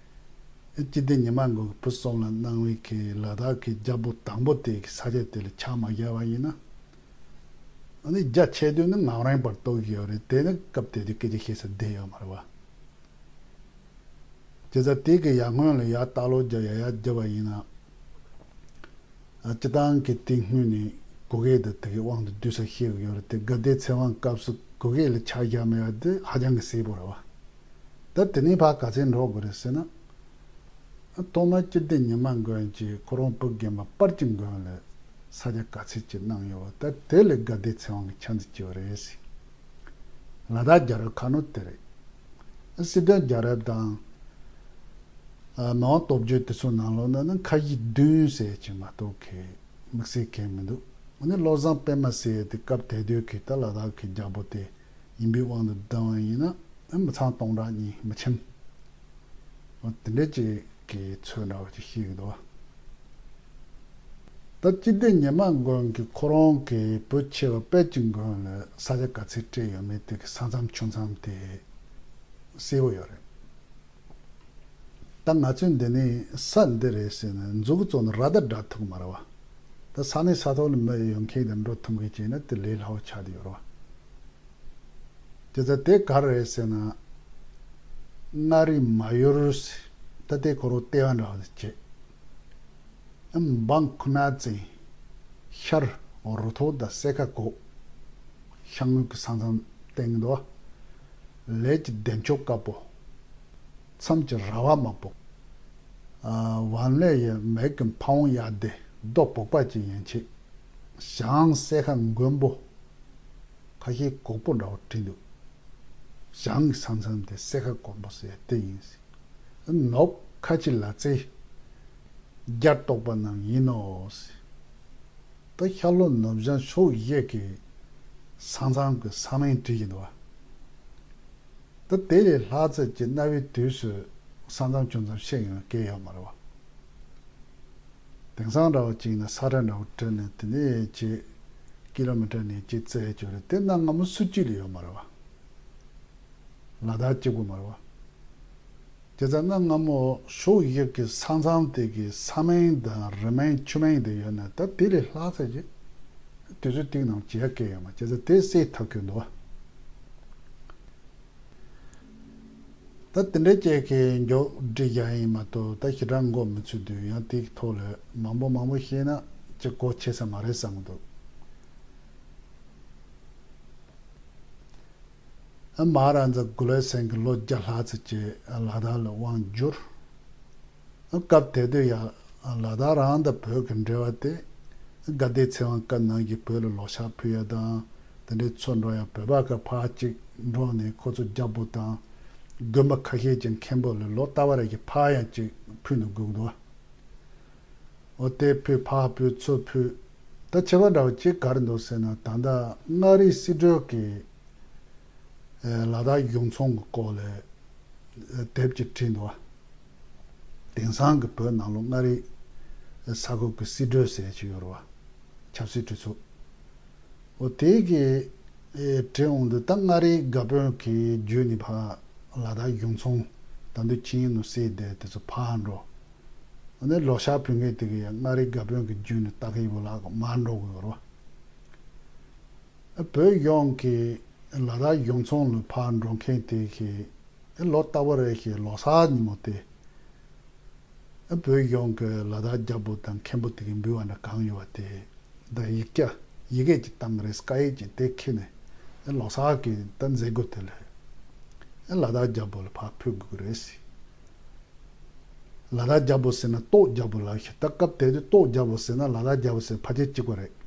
སྤྱི་ཏི་ཉི་མ་མགོན་གྱི་བུ་གསུམ་ལ་གནང་བའི་གི་ལ་དྭགས་ཀྱི་རྒྱལ་པོ་དང་པོ་དེ་གི་ས་ཆ་དེ་ལ་ཕྱག་མ་བཞག་པ་ཡིན་ན། ཨ་ནི་རྒྱ་ཆེ་དུས་ནི་ངམ་རིང་བར་གཏོགས་ཀྱི་ཡོད་རེད། དེ་ནི་སྐབས་དེ་དུས་སྐད་ཆ་བཤད་ས་བསྡད་ཡོད་མ་རེད་བ། བྱས་ཙང་དེ་གི་ཡར་སྔོན་ལ་ཡར་ལྟ་ཀློག་རྒྱབ་ཡར་ཡར་རྒྱབ་པ་ཡིན་ན། ཨ་སྤྱི་བཏང་གི་དེ་སྔོན་ནས་གུ་གེ་དང་དེ་གི་དབང་དུ་བསྡུས་ས་ཤེས་ཀྱི་ཡོད་རེད་དེ། དགའ་ལྡན་ཚེ་དབང་སྐབས་སུ་གུ་གེ་ལ་ཕྱག་བཞག་མེད་པ་དེ་ཧ་ཅང་གི་གསལ་པོ་རེད་བ། ད་དེ་ནས་ཕར་ག་ཚོད་འགྲོ་དགོས་རེད་ཟེར་ན། ཐོག་མར་སྤྱི་ཏི་ཉི་མ་མགོན་གྱིས་ཁོ་རང་བུ་རྒན་པ་དཔལ་གྱི་མགོན་ལ་ས་ཆ་ག་ཚོད་ཅིག་གནང་ཡོད་པ་ད་དེ་ལ་དགའ་ལྡན་ཚེ་དབང་གིས་ཆ་འཛིན་བྱས་པ་རེད་ཟེར། ལ་དྭགས་རྒྱལ་རབས་ཁ་ནོར་དེ་རེད། སྲིད་དོན་རྒྱལ་རབས་དང་། ཨ་མི་དབང་སྟོབས་རྒྱས་དེ་ཚོའི་ནང་ལོགས་ན་ནི་མཁར་བཞི་བདུན་ཟེར་གྱི་མ་གཏོགས་གི་དམིགས་བསལ་གང་མི་འདུག། ཨ་ནི་བློ་བཟང་པད་མ་ཟེར་དེ་སྐབས་དེ་དུས་ཀྱི་ད་ལ་དྭགས་ཀྱི་རྒྱལ་པོ་དེ་ཡིན་པའི་དབང་དུ་བཏང་བ་ཡིན་ན་ཨ་མི་ཚང་སྟོང་ཕྲག་གཉིས་མི་ཁྱིམ། འོ་དེ་འདྲ་ཅིག་གི་ཚོད་འདྲ་བ་ཅིག་ཤེས་ཀྱི་འདུག། ད་སྤྱི་ཏི་ཉི་མ་མགོན་གྱིས་ཁོ་རང་གི་བུ་ཆེ་བ་དཔལ་གྱི་མགོན་ལ་ས་ཆ་ག་ཚོད་སྤྲད་ཡོད་མེད་དེ་གི་ས་མཚམས་ཆུ་མཚམས་དེ་གསལ་པོ་ཡོད་རེད། ད་ང་ཚོས་འདི་ནས་ས་འདི་རེད་ཟེར་ནས་མཛུབ་གུ་བཙུགས་ནས་ར་ད་འདྲ་ཐུབ་མ་རེད་བ། ད་ས་གནས་ས་ཐོག་ལ་མི་ཡོང་མཁན་དང་འགྲོ་ཐུབ་མཁན་བྱས་ན་དེ་ལས་སླ་བོ་ཆགས་བསྡད་ཡོད་རེད་བ། དེ་ཚོ་དེ་ག་རེ་རེད་ཟེར་ན། མངའ་རིས་མ་ཡུལ་ཟེར། ད་དེ་ཁོ་རང་ལྟེ་བ་འདྲ་བ་ཅིག་བྱས། འབངས་ཁུ་ནག་ཅན། ཤར་རུ་ཐོག་དང་སེ་ཁ་གོ། ཤར་ངོས་ཀྱི་ས་མཚམས་སྟེང་དུ། ལས་ཀྱི་བདེ་མཆོག་དཀར་པོ། མཚམས་ཀྱི་ར་བ་དམར་པོ། ཝང་ལེ་ཡི་མིག་གི་ཕ་བོང་གཡག་སྡེ་རྡོ་བུག་པ་ཅན་ཡན་ཆད། ཞང་སེ་ཁ་མགོན་པོ། ཁ་ཤས་གོག་པོ་འདྲ་བོ་བྲིས་འདུག་ཞང་གི་ས་མཚམས་དེ་སེ་ཁ་མགོན་པོ་ཟེར་དེ་ཡིན་ཟེར། ནོབ་ཁ་ཆེ་ལ་རྩེ། རྒྱ་རྟོག་པ་རྣམས་ཡིན་ནོ་ཟེར། ད་ཤར་ལྷོ་ནུབ་བྱང་ཕྱོགས་བཞི་གི་ས་མཚམས་ཀྱི་ས་མིང་བྲིས་ཀྱི་འདུག་བ། ད་དེ་ལས་ལྷག་ཙམ་གྱི་གནའ་བོའི་དུས་སུ་ས་མཚམས་ཅུང་ཙམ་ཤེས་ཡོང་སྐལ་ཡོད་མ་རེད་བ། དེང་སང་འདྲ་བ་ཅིག་ན་ས་ཁྲ་འདྲ་བོ་བྲིས་ནས་དེ་ནས་ཅིག་ཀི་ལོ་མི་ཊར་ནས་ཅིག་བཙལ་བྱས་རེད། དེ་གནའ་སྔ་མོ་སུ་གཅིག་ལ་ཡོད་མ་རེད་བ། ལ་དྭགས་གཅིག་པུ་མ་རེད་བ། དེ་ཙང་གནའ་སྔ་མོ་ཕྱོགས་བཞི་གི་ས་མཚམས་དེ་གི་ས་མིང་དང་རི་མིང་ཆུ་མིང་དེ་ཡོད་ན་ད་དེ་ལས་ལྷག་ཙམ་ཅིག་དུས་ཚོད་ཐིག་ནང་བྱེད་ཡ་སྐལ་ཡོད་མ་རེད། བྱས་ཙང་དེ་སེལ་ཐབས་ཁྱོད་འདུག་བ། ད་དེ་འདྲའི་ཅིག་གི་མགྱོགས་བསྒྲིགས་ཡག་ཡིན་མ་གཏོགས་ད་ཞེ་དྲག་མགོ་མི་ཚོད་དུས་ཡང་དེའི་ཐོག་ལ་མང་པོ་མང་པོ་བཤད་ན་ཅིག་གོ་ཆོད་ས་མ་རེད་བསམ་གི་འདུག་མ་ཧཱ་རཱ་ཛ་གུ་ལེ་སེན་གྱིས་ལོ་བརྒྱ་ལྷག་ཙམ་ཅིག་ལ་དྭགས་ལ་དབང་བསྒྱུར། སྐབས་དེ་དུས་ཡང་ལ་དྭགས་རང་དང་བོད་ཀྱི་འབྲེལ་བ་དེ་དགའ་ལྡན་ཚེ་དབང་སྐབས་ནང་གི་བོད་ལ་ལོ་གཤགས་ཕུལ་ཡ་དང་། དེ་འདྲའི་ཚུར་འགྲོ་ཡ་བོད་པ་ཁག་ཕར་གཅིག་འགྲོ་ནས་ཁོ་ཚོ་རྒྱལ་པོ་དང་། དགོན་པ་ཁ་ཤས་ཀྱི་མཁན་པོ་ལ་ལོ་ལྟ་བ་རེ་གི་ཕར་ཡང་གཅིག་ཕུལ་ནས་སྒུག་འདུག་འོ་དེ་ཕུལ་ཕར་ཕུལ་ཚུར་ཕུལ། ད་ཁྱད་པར་འདྲ་བ་གཅིག་ག་རེ་འདུག་ཟེར་ན། ད་ལྟ་མངའ་རིས་སྲིད་གྲོས་ཀྱིས་ལ་དྭགས་གཞུང་ཚོང་གི་སྐོར་ལ་དེབ་ཅིག་བྲིས་འདུག་བ། དེང་སང་གི་བོད་ནང་ལོགས་མངའ་རིས་ས་ཁུལ་གྱི་སྲིད་གྲོས་ཟེར་ཅིག་ཡོད་རེད་བ། ཆབ་སྲིད་གྲོས་ཚོགས། འོ་དེ་གིས་ཨེ་བྲིས་འོང་དུས་ད་མངའ་རིས་དགའ་དཔོན་གྱི་བརྒྱུད་ནས་ཕར་ལ་དྭགས་གཞུང་ཚོང་ད་དུང་ཆིངས་ཡིག་ནང་གསལ་བསྡད་དེ་ཚོ་ཕར་འགྲོ། ཨ་ནི་ལོ་གཤགས་ཕུལ་མཁན་དེ་གིས་ཡང་མངའ་རིས་དགའ་དཔོན་གྱི་བརྒྱུད་ནས་ལྟ་མཁན་ཡོད་པ་ལ་མར་འགྲོ་དགོས་ཡོད་རེད་བ། ཨ་བོད་གཞུང་གིས་ལ་དྭགས་གཞུང་ཚོང་ལ་ཕར་འགྲོ་མཁན་དེ་གིས་ཨ་ལོ་ལྟ་བུ་རེ་ཞིག་ལོ་གསར་ཉིན་མོ་དེ། ཨ་བོད་གཞུང་གི་ལ་དྭགས་རྒྱལ་པོ་དང་མཁན་པོ་དེ་གི་འབུལ་བ་འདྲ་གང་ཡོད་པ་དེ་ད་ཡིག་ཆ་ཡི་གེ་ཅིག་བཏང་གི་རེད། བཀའ་ཡིག་ཅིག་དེ་ཁྱེར་ནས་ཨ་ལོ་གསར་གི་ད་མཛད་སྒོ་དེ་ལ་ཨ་ལ་དྭགས་རྒྱལ་པོ་ལ་ཕར་ཕུལ་དགོས་ཀྱི་རེད་ཟེར། ལ་དྭགས་རྒྱལ་པོ་ཟེར་ན་སྟོད་རྒྱལ་པོ་ལབ་ཤག་ད་སྐབས་དེ་དུས་སྟོད་རྒྱལ་པོ་ཟེར་ན་ལ་དྭགས་རྒྱལ་པོ་ཟེར་ཕལ་ཆེར་གཅིག་པ་རེད།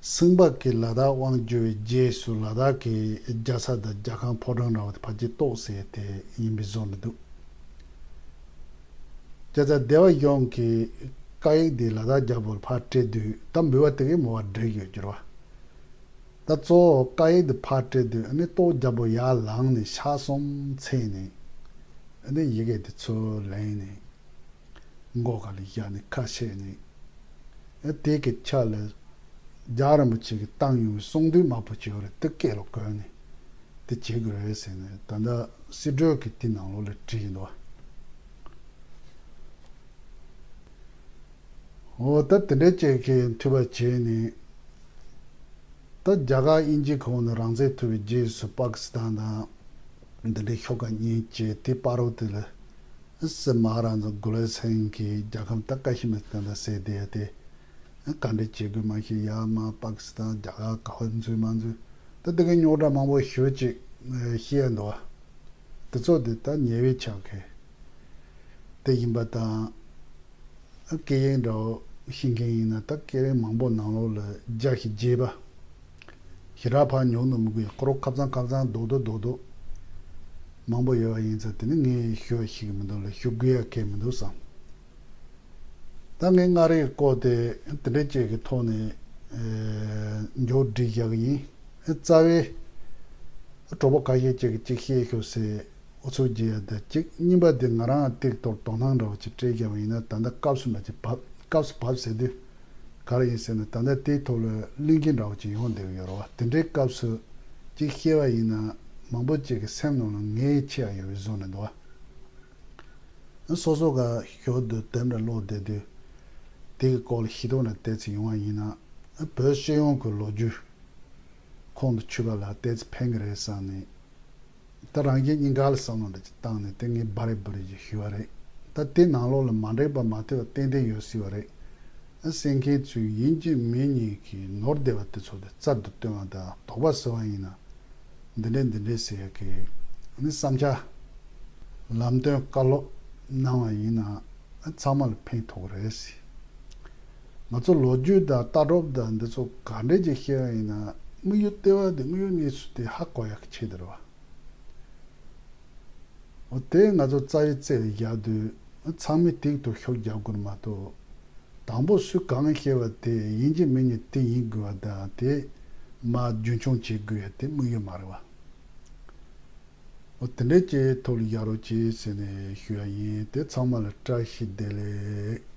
སེང་པ་གིས་ལ་དྭགས་དབང་བསྒྱུར་བའི་རྗེས་སུ་ལ་དྭགས་ཀྱི་རྒྱལ་ས་དང་རྒྱལ་ཁང་ཕོ་བྲང་འདྲ་བ་དེ་ཕལ་ཆེར་སྟོད་ཟེར་དེ་ཡིན་པའི་བཟོ་འདྲ་འདུག་བྱས་ཙང་སྡེ་པ་གཞུང་གིས་བཀའ་ཡིག་འདི་ལ་དྭགས་རྒྱལ་པོར་ཕར་སྤྲད་དུས་ད་འབུལ་བ་དེ་གའི་མོ་བ་བསྒྲིགས་ཡོད་ཀྱི་རེད་བ། ད་གཙོ་བོ་བཀའ་ཡིག་འདི་ཕར་སྤྲད་དུས་ཨ་ནི་སྟོད་རྒྱལ་པོ་ཡར་ལངས་ནས་ཕྱག་གསུམ་འཚལ་ནས་ཨ་ནི་ཡི་གེ་དེ་ཚུར་ལེན་ནས། མགོ་སྒང་ལ་བཞག་ནས་ཁ་ཕྱེ་ནས། ཨེ་དེ་གི་ཕྱག་ལ་རྒྱལ་བ་རིན་པོ་ཆེ་གིས་བཏང་ཡོང་བའི་གསུང་དུས་མང་པོ་ཅིག་ཡོད་རེད། དེ་སྐེ་ལ་གོན་ནས་དེ་བྱེད་དགོས་རེད་ཟེར་ནས་ད་ལྟ་སྲིད་གྲོས་ཀྱི་དེ་ནང་ལོགས་ལ་བྲིས་ཡིན་འདུག་འོ་ད་དེ་འདྲའི་ཅིག་གི་མཐུད་པ་བྱས་ནས། ད་རྒྱ་གར་དབྱིན་ཇི་ཁོངས་ནས་རང་བཙན་ཐོབ་པའི་རྗེས་སུ་པ་ཀི་སི་ཐན་དང་འདི་འདྲའི་ཤོག་ཁག་གཉིས་བྱས། དེ་བར་དུ་དེ་ལ་སི་མ་ཧ་ར་ཛ་གུ་ལེ་སེན་གྱིས་རྒྱལ་ཁམས་ད་ཀ་ཤི་མིར་སྟོན་ད་ཟེར་བསྡད་ཡ་དེ་ག་འདྲ་བྱེད་དགོས་མ་ཤེས། ཡ་མ་པ་ཀི་སི་ཐན་རྒྱ་གར་ག་བ་འཛུལ་མ་འཛུལ་ད་དེ་གའི་རྙོག་དྲ་མང་པོ་ཞེ་པོ་ཅིག་བཤད་ཡ་འདུག་བ། དེ་ཚོ་དེ་ད་ཉེ་བའི་ཆ་ག་དེ་ཡིན་པ་དང་། སྐད་ཡིག་འདྲ་བོ་ཤེས་མཁན་ཡིན་ན་ད་སྐད་རིགས་མང་པོ་ནང་ལོགས་ལ་རྒྱ་ཞིག་རྒྱས་པ། ཞེ་དྲག་ཕར་ཉུང་དུ་མི་དགོས། ཁོ་རང་ཁ་སང་ཁ་སང་རྡོག་རྡོག་རྡོག་རྡོག་མང་པོ་ཡོད་པ་ཡིན་ཙང་དེ་ནི་ངས་ཞུ་བ་ཤེས་ཀྱི་མི་འདུག་ལ་ཞུ་དགོས་ཡ་གང་ཡང་མི་འདུག་བསམ། ད་ངས་མངའ་རིས་སྐོར་དེ་དེ་འདྲ་ཅིག་གི་ཐོག་ནས་མགྱོགས་བསྒྲིགས་བཞག་གི་ཡིན། རྩ་བའི་གྲོགས་པོ་ཁ་ཤས་ཅིག་གིས་ཅིག་བཤད་ཤོག་ཟེར། ཨུ་ཚུགས་རྒྱག་ཡ་དང་གཅིག་གཉིས་པ་དེ་ང་རང་ཏིག་ཏོག་དོ་སྣང་འདྲ་བོ་ཅིག་སྤྲད་རྒྱག་པ་ཡིན་ན་ད་ལྟ་སྐབས་སུ་མ་ཅིག་བབས། སྐབས་སུ་བབས་ཟེར་དུས་ག་རེ་ཡིན་ཟེར་ན་ད་ལྟ་དེའི་ཐོག་ལ་གླེང་གཞི་འདྲ་བོ་ཅིག་ཡོང་བསྡད་ཀྱི་ཡོད་རེད་བ། དེ་འདྲའི་སྐབས་སུ་ཅིག་བཤད་པ་ཡིན་ན་མང་པོ་ཅིག་གི་སེམས་ནང་ལ་ངེས་ཆེ་ཡ་ཡོད་པའི་བཟོ་ནས་འདུག་བ། སོ་སོ་ག་ཞོར་དུ་དེ་འདྲ་ཀློག་བསྡད་དུས་དེ་གི་སྐོར་ལ་ཤེས་རྟོགས་འདྲ་ཏོག་ཙམ་ཡོང་བ་ཡིན་ན་བོད་སྤྱི་ཡོངས་ཀྱི་ལོ་རྒྱུས། ཁོང་དུ་ཆུད་པ་ལ་ཏོག་ཙམ་ཕན་གི་རེད་བསམ་ནས། ད་རང་གཞན་གཉིས་ཀ་ལ་བསམ་བློ་འདྲ་ཅིག་བཏང་ནས་དེ་ངས་འབའ་རེ་འབུ་རེ་ཅིག་ཞུས་པ་རེད། ད་དེ་ནང་ལོགས་ལ་མ་འགྲིག་པ་མ་ཐེབས་པ་ཏན་ཏན་ཡོད་སྲིད་པ་རེད། ཨ་གསན་མཁན་ཚོས་ཡིན་གཅིག་མིན་གཉིས་ཀྱི་ནོར་བདེ་བ་དེ་ཚོ་དེ་རྩལ་དུ་བཏོན་པ་དང་དོགས་པ་ཟེར་བ་ཡིན་ན། འདི་འདྲས་འདི་འདྲས་ཟེར་ཡ་གི་ནི་བསམ་འཆར་ལམ་སྟོན་བཀའ་སློབ་གནང་བ་ཡིན་ན་ཚང་མ་ལ་ཕན་ཐོགས་རེད་ཟེར། ང་ཚོ་ལོ་རྒྱུས་དང་ལྟ་གྲུབ་དང་འདི་ཚོ་ག་འདྲས་ཀྱི་བཤད་པ་ཡིན་ན་དམིགས་ཡུལ་ལྟེ་བ་དེ་དམིགས་ཡུལ་གནས་ཚུལ་དེ་ཧ་གོ་ཡག་གི་ཆེད་དུ་རེད་བ། འོ་དེ་ང་ཚོ་རྩ་བའི་རྩེ་ལ་བཞག་དུས་ཚང་མས་ཏིག་ཏུ་ཤུགས་རྒྱག་དགོས་མ་གཏོགས། དང་པོ་སུས་གང་བཤད་པ་དེ་ཡིན་གཅིག་མིན་གཉིས་དེ་ཡིན་དགོས་པ་དང་དེ་མར་རྒྱུན་འཁྱོངས་བྱེད་དགོས་ཡ་དེ་དམིགས་ཡུལ་མ་རེད་བ། འོ་དེ་འདྲས་ཀྱི་ཐོག་ལ་བཞག་རོགས་གྱིས་ཟེར་ནས་ཞུ་ཡ་ཡིན། དེ་ཚང་མ་ལ་བཀྲ་ཤིས་བདེ་ལེགས།